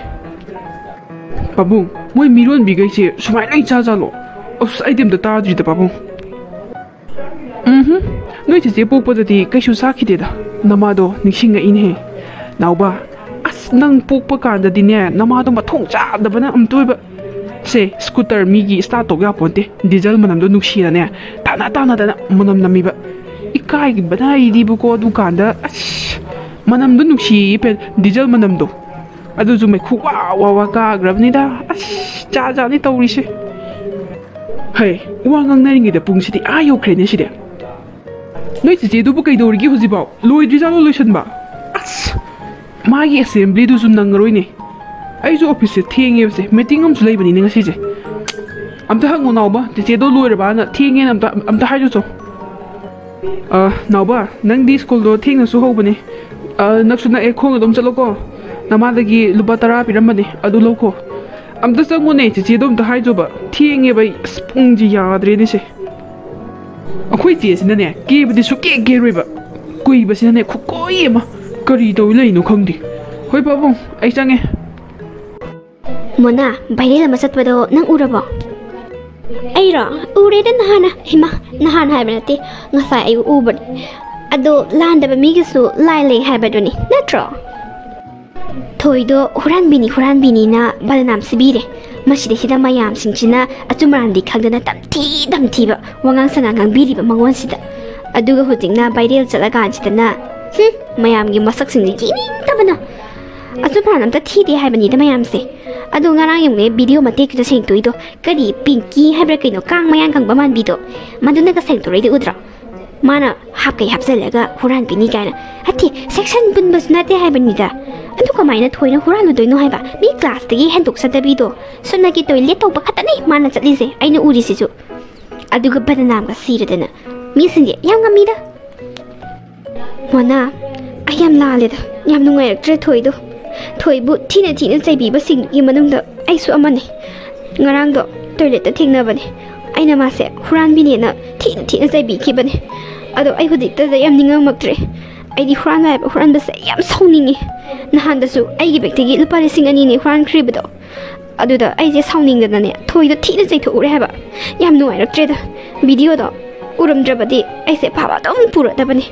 ꯄꯥꯕꯨꯡ, ꯃꯣꯏ ꯃꯤꯔꯣꯟꯕꯤꯈꯩꯁꯦ ꯁꯨꯃꯥꯏꯅ ꯂꯣꯏ ꯆꯥ ꯖꯥꯠꯂꯣ? ꯑꯁ, ꯑꯩꯗꯤ ꯑꯝꯇ ꯇꯥꯗ꯭ꯔꯤꯗ, ꯄꯥꯕꯨꯡ꯫ ꯎꯝꯍꯨꯝ, ꯅꯣꯏ ꯆꯦꯆꯦ ꯄꯣꯛꯄꯗꯗꯤ ꯀꯩꯁꯨ ꯆꯥꯈꯤꯗꯦꯗ꯫ ꯅꯃꯥꯗꯣ ꯅꯤꯡꯁꯤꯡꯉꯛꯏꯅꯦꯍꯦ꯫ ꯅꯥꯎꯕ, ꯑꯁ, ꯅꯪ ꯄꯣꯛꯄ ꯀꯥꯟꯗꯗꯤꯅꯦ, ꯅꯃꯥꯗꯣ ꯃꯊꯣꯡ ꯆꯥꯗꯕꯅ ꯑꯝꯇ ꯑꯣꯏꯕ꯫ ꯁꯦ, ꯁ꯭ꯀꯨꯇꯔ ꯃꯤꯒꯤ ꯁ꯭ꯇꯥꯔꯠ ꯇꯧ ꯌꯥꯄꯣꯟꯇꯦ꯫ ꯗꯤꯖꯜ ꯃꯅꯝꯗꯣ ꯅꯨꯡꯁꯤꯅꯅꯦ, ꯇꯥꯅ ꯇꯥꯅꯗꯅ ꯃꯅꯝ ꯅꯝꯃꯤꯕ꯫ ꯏꯀꯥꯏꯕꯅ ꯑꯩꯗꯤꯕꯀꯣ, ꯑꯗꯨꯀꯥꯟꯗ, ꯑꯁ, ꯃꯅꯝꯗꯣ ꯅꯨꯡꯁꯤꯌꯦ, ꯄꯦ-, ꯗꯤꯖꯜ ꯃꯅꯝꯗꯣ꯫ ꯑꯗꯨꯁꯨ ꯃꯩꯈꯨ ꯋꯥ ꯋꯥ ꯋꯥ ꯀꯥꯈ꯭ꯔꯕꯅꯤꯗ꯫ ꯑꯁ, ꯖꯥꯠ ꯖꯥꯠꯅꯤ ꯇꯧꯔꯤꯁꯦ꯫ ꯍꯩ, ꯋꯥ ꯉꯥꯡꯅꯔꯤꯉꯩꯗ ꯄꯨꯡꯁꯤꯗꯤ ꯑꯥ ꯌꯧꯈ꯭ꯔꯦꯅꯦ ꯁꯤꯗꯤ꯫ ꯅꯣꯏ ꯆꯤꯆꯦꯗꯨꯕꯨ ꯀꯩꯗꯧꯔꯤꯒꯦ ꯍꯧꯖꯤꯛꯐꯥꯎ? ꯂꯣꯏꯗ꯭ꯔꯤꯖꯥꯠꯂꯣ ꯂꯣꯏꯁꯟꯕ? ꯑꯁ! ꯃꯥꯒꯤ ꯑꯦꯁꯦꯝꯕ꯭ꯂꯤꯗꯨꯁꯨ ꯅꯪꯉꯔꯣꯏꯅꯦ꯫ ꯑꯩꯁꯨ ꯑꯣꯐꯤꯁꯁꯦ ꯊꯦꯡꯉꯦꯕꯁꯦ, ꯃꯤꯇꯤꯡ ꯑꯃꯁꯨ ꯂꯩꯕꯅꯤꯅꯦ ꯉꯁꯤꯁꯦ꯫ ꯑꯝꯇ ꯍꯪꯉꯣ ꯅꯥꯎꯕ, ꯆꯤꯆꯦꯗꯣ ꯂꯣꯏꯔꯕꯅ ꯊꯦꯡꯉꯦꯅ ꯑꯝꯇ, ꯑꯝꯇ ꯍꯥꯏꯔꯨꯆꯣ꯫ ꯑ, ꯅꯥꯎꯕ, ꯅꯪꯗꯤ ꯁ꯭ꯀꯨꯜꯗꯣ ꯊꯦꯡꯅꯁꯨ ꯍꯧꯕꯅꯦ꯫ ꯑ, ꯅꯛꯁꯨ ꯅꯛꯑꯦ, ꯈꯣꯡꯅ ꯑꯗꯨꯝ ꯆꯠꯂꯣꯀꯣ꯫ ꯅꯃꯥꯗꯒꯤ ꯂꯨꯄꯥ ꯇꯔꯥ ꯄꯤꯔꯝꯕꯅꯦ, ꯑꯗꯨ ꯂꯧꯈꯣ꯫ ꯑꯝꯇ ꯆꯪꯉꯣꯅꯦ, ꯆꯤꯆꯦꯗꯣ ꯑꯝꯇ ꯍꯥꯏꯖꯣꯕ꯫ ꯊꯦꯡꯉꯦꯕ ꯑꯩ, ꯑꯁ, ꯄꯨꯡꯁꯦ ꯌꯥꯗ꯭ꯔꯦꯅꯦ ꯁꯦ꯫ ꯑꯩꯈꯣꯏ ꯆꯦꯁꯤꯅꯅꯦ, ꯀꯦꯕꯗꯤ ꯁꯨꯛꯀꯦ ꯀꯦꯔꯣꯏꯕ꯫ ꯀꯨꯏꯕꯁꯤꯅꯅꯦ, ꯈꯨꯀꯣꯏ ꯑꯃ꯫ ꯀꯔꯤ ꯇꯧ ꯂꯩꯅꯣ ꯈꯪꯗꯦ꯫ ꯍꯣꯏ ꯄꯥꯕꯨꯡ, ꯑꯩ ꯆꯪꯉꯦ꯫ ꯃꯣꯅꯥ, ꯚꯥꯏꯔꯦꯜ ꯑꯃ ꯆꯠꯄꯗꯣ ꯅꯪ ꯎꯔꯕꯣ? ꯑꯩꯔꯣ? ꯎꯔꯦꯗ ꯅꯍꯥꯟꯅ꯫ ꯍꯤꯃꯥ, ꯅꯍꯥꯟ ꯍꯥꯏꯕ ꯅꯠꯇꯦ, ꯉꯁꯥꯏ ꯑꯌꯨꯛ ꯎꯕꯅꯦ꯫ ꯑꯗꯣ ꯂꯥꯟꯗꯕ ꯃꯤꯒꯤꯁꯨ ꯂꯥꯏ ꯂꯩ ꯍꯥꯏꯕꯗꯨꯅꯤ, ꯅꯠꯇ꯭ꯔꯣ? ꯊꯣꯏꯗꯣ ꯍꯨꯔꯥꯟꯕꯤꯅꯤ ꯍꯨꯔꯥꯟꯕꯤꯅꯤꯅ ꯕꯗꯅꯥꯝ ꯁꯤꯕꯤꯔꯦ꯫ ꯃꯁꯤꯗꯩꯁꯤꯗ ꯃꯌꯥꯝꯁꯤꯡꯁꯤꯅ ꯑꯆꯨꯝ ꯑꯔꯥꯟꯗꯤ ꯈꯪꯗꯅ ꯇꯝꯊꯤ ꯇꯝꯊꯤꯕ ꯋꯥꯉꯥꯡ ꯁꯉꯥꯡ ꯉꯥꯡꯕꯤꯔꯤꯕ ꯃꯉꯣꯟꯁꯤꯗ꯫ ꯑꯗꯨꯒ ꯍꯧꯖꯤꯛꯅ ꯚꯥꯏꯔꯦꯜ ꯆꯠꯂꯀꯥꯟꯁꯤꯗꯅ, ꯍꯨꯝ, ꯃꯌꯥꯝꯒꯤ ꯃꯁꯛꯁꯤꯡꯁꯦ ꯌꯦꯡꯅꯤꯡꯗꯕꯅ꯫ ꯑꯆꯨꯝ ꯑꯔꯥꯟ ꯑꯝꯇ ꯊꯤꯗꯦ ꯍꯥꯏꯕꯅꯤꯗ ꯃꯌꯥꯝꯁꯦ꯫ ꯑꯗꯣ ꯉꯔꯥꯡ ꯌꯦꯡꯉꯨꯅꯦ, ꯚꯤꯗꯤꯑꯣ ꯃꯇꯦꯛꯇꯨꯗ ꯁꯦꯡꯇꯣꯛꯏꯗꯣ꯫ ꯀꯔꯤ ꯄꯤꯡꯀꯤ ꯍꯥꯏꯕ꯭ꯔꯥ ꯀꯩꯅꯣ, ꯀꯥꯡ ꯃꯌꯥꯡ ꯀꯪꯕ ꯃꯥꯟꯕꯤꯗꯣ, ꯃꯗꯨꯅꯒ ꯁꯦꯡꯇꯣꯔꯛꯏꯗꯣ ꯎꯗ꯭ꯔꯣ? ꯃꯥꯅ ꯍꯥꯞꯀꯩ ꯍꯥꯞꯆꯜꯂꯒ ꯍꯨꯔꯥꯟꯕꯤꯅꯤ ꯀꯥꯏꯅ꯫ ꯍꯠꯇꯦ, ꯁꯦꯛꯁꯟ ꯄꯨꯟꯕꯁꯨ ꯅꯠꯇꯦ ꯍꯥꯏꯕꯅꯤꯗ꯫ ꯑꯗꯨ ꯀꯃꯥꯏꯅ ꯊꯣꯏꯅ ꯍꯨꯔꯥꯜꯂꯨꯗꯣꯏꯅꯣ ꯍꯥꯏꯕ? ꯃꯤ ꯀ꯭ꯂꯥꯁꯇꯒꯤ ꯍꯦꯟꯗꯣꯛꯆꯗꯕꯤꯗꯣ, ꯁꯨꯞꯅꯒꯤ ꯇꯣꯏꯂꯦꯠ ꯇꯧꯕ ꯈꯛꯇꯅꯦ ꯃꯥꯅ ꯆꯠꯂꯤꯁꯦ, ꯑꯩꯅ ꯎꯔꯤꯁꯤꯁꯨ꯫ ꯑꯗꯨꯒ ꯕꯗꯅꯥꯝꯒ ꯁꯤꯔꯗꯅ꯫ ꯃꯤꯁꯤꯡꯁꯦ ꯌꯥꯝ ꯉꯝꯃꯤꯗ꯫ ꯃꯣꯅꯥ, ꯑꯩ ꯌꯥꯝ ꯂꯥꯜꯂꯦꯗ꯫ ꯌꯥꯝ ꯅꯨꯡꯉꯥꯏꯔꯛꯇ꯭ꯔꯦ ꯊꯣꯏꯗꯣ꯫ ꯊꯣꯏꯕꯨ ꯊꯤꯅ ꯊꯤꯅ ꯆꯩꯕꯤꯕꯁꯤꯡꯒꯤ ꯃꯅꯨꯡꯗ ꯑꯩꯁꯨ ꯑꯃꯅꯤ꯫ ꯉꯔꯥꯡꯗꯣ ꯇꯣꯏꯂꯦꯠꯇ ꯊꯦꯡꯅꯕꯅꯦ꯫ ꯑꯩꯅ ꯃꯥꯁꯦ ꯍꯨꯔꯥꯟꯕꯤꯅꯦꯅ ꯊꯤꯅ ꯊꯤꯅ ꯆꯩꯕꯤꯈꯤꯕꯅꯦ꯫ ꯑꯗꯣ ꯑꯩ ꯍꯧꯖꯤꯛꯇꯗ ꯌꯥꯝ ꯅꯤꯡꯉꯝꯃꯛꯇ꯭ꯔꯦ꯫ ꯑꯩꯗꯤ ꯍꯨꯔꯥꯟꯕ ꯍꯥꯏꯕ ꯍꯨꯔꯥꯟꯕꯁꯦ ꯌꯥꯝ ꯁꯥꯎꯅꯤꯡꯉꯤ꯫ ꯅꯍꯥꯟꯗꯁꯨ ꯑꯩꯒꯤ ꯕꯦꯛꯇꯒꯤ ꯂꯨꯄꯥ ꯂꯤꯁꯤꯡ ꯑꯅꯤꯅꯦ ꯍꯨꯔꯥꯟꯈ꯭ꯔꯤꯕꯗꯣ꯫ ꯑꯗꯨꯗ ꯑꯩꯁꯦ ꯁꯥꯎꯅꯤꯡꯗꯅꯅꯦ ꯊꯣꯏꯗꯣ ꯊꯤꯅ ꯆꯩꯊꯣꯛꯎꯔꯦ ꯍꯥꯏꯕ꯫ ꯌꯥꯝ ꯅꯨꯡꯉꯥꯏꯔꯛꯇ꯭ꯔꯦꯗ꯫ ꯚꯤꯗꯤꯑꯣꯗꯣ ꯎꯔꯝꯗ꯭ꯔꯕꯗꯤ ꯑꯩꯁꯦ ꯐꯥꯕ ꯑꯗꯨꯝ ꯄꯨꯔꯗꯕꯅꯦ꯫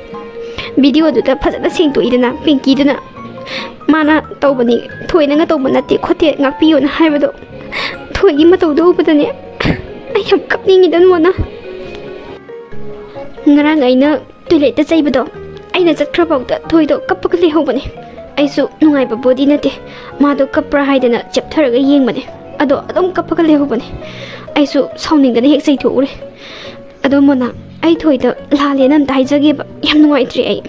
ꯚꯤꯗꯤꯑꯣꯗꯨꯗ ꯐꯖꯅ ꯁꯦꯡꯗꯣꯛꯏꯗꯅ ꯄꯤꯡꯀꯤꯗꯨꯅ꯫ ꯃꯥꯅ ꯇꯧꯕꯅꯤ, ꯊꯣꯏꯅꯒ ꯇꯧꯕ ꯅꯠꯇꯦ ꯈꯣꯠꯇꯦ, ꯉꯥꯛꯄꯤꯌꯣꯅ ꯍꯥꯏꯕꯗꯣ꯫ ꯊꯣꯏꯒꯤ ꯃꯇꯧꯗꯣ ꯎꯕꯗꯅꯦ ꯑꯩ ꯌꯥꯝ ꯀꯞꯅꯤꯡꯉꯤꯗ ꯃꯣꯅꯥ꯫ ꯉꯔꯥꯡ ꯑꯩꯅ ꯇꯣꯏꯂꯦꯠꯇ ꯆꯩꯕꯗꯣ, ꯑꯩꯅ ꯆꯠꯈ꯭ꯔꯐꯥꯎꯗ ꯊꯣꯏꯗꯣ ꯀꯞꯄꯒ ꯂꯩꯍꯧꯕꯅꯦ꯫ ꯑꯩꯁꯨ ꯅꯨꯡꯉꯥꯏꯕ ꯕꯣꯗꯤ ꯅꯠꯇꯦ, ꯃꯥꯗꯣ ꯀꯞꯄ꯭ꯔꯥ ꯍꯥꯏꯗꯅ ꯆꯦꯞꯊꯔꯒ ꯌꯦꯡꯕꯅꯦ꯫ ꯑꯗꯣ ꯑꯗꯨꯝ ꯀꯞꯄꯒ ꯂꯩꯍꯧꯕꯅꯦ꯫ ꯑꯩꯁꯨ ꯁꯥꯎꯅꯤꯡꯗꯅ ꯍꯦꯛ ꯆꯩꯊꯣꯛꯎꯔꯦ꯫ ꯑꯗꯣ ꯃꯣꯅꯥ, ꯑꯩ ꯊꯣꯏꯗ ꯂꯥꯜꯂꯦꯅ ꯑꯝꯇ ꯍꯥꯏꯖꯒꯦꯕ, ꯌꯥꯝ ꯅꯨꯡꯉꯥꯏꯇ꯭ꯔꯦ ꯑꯩ꯫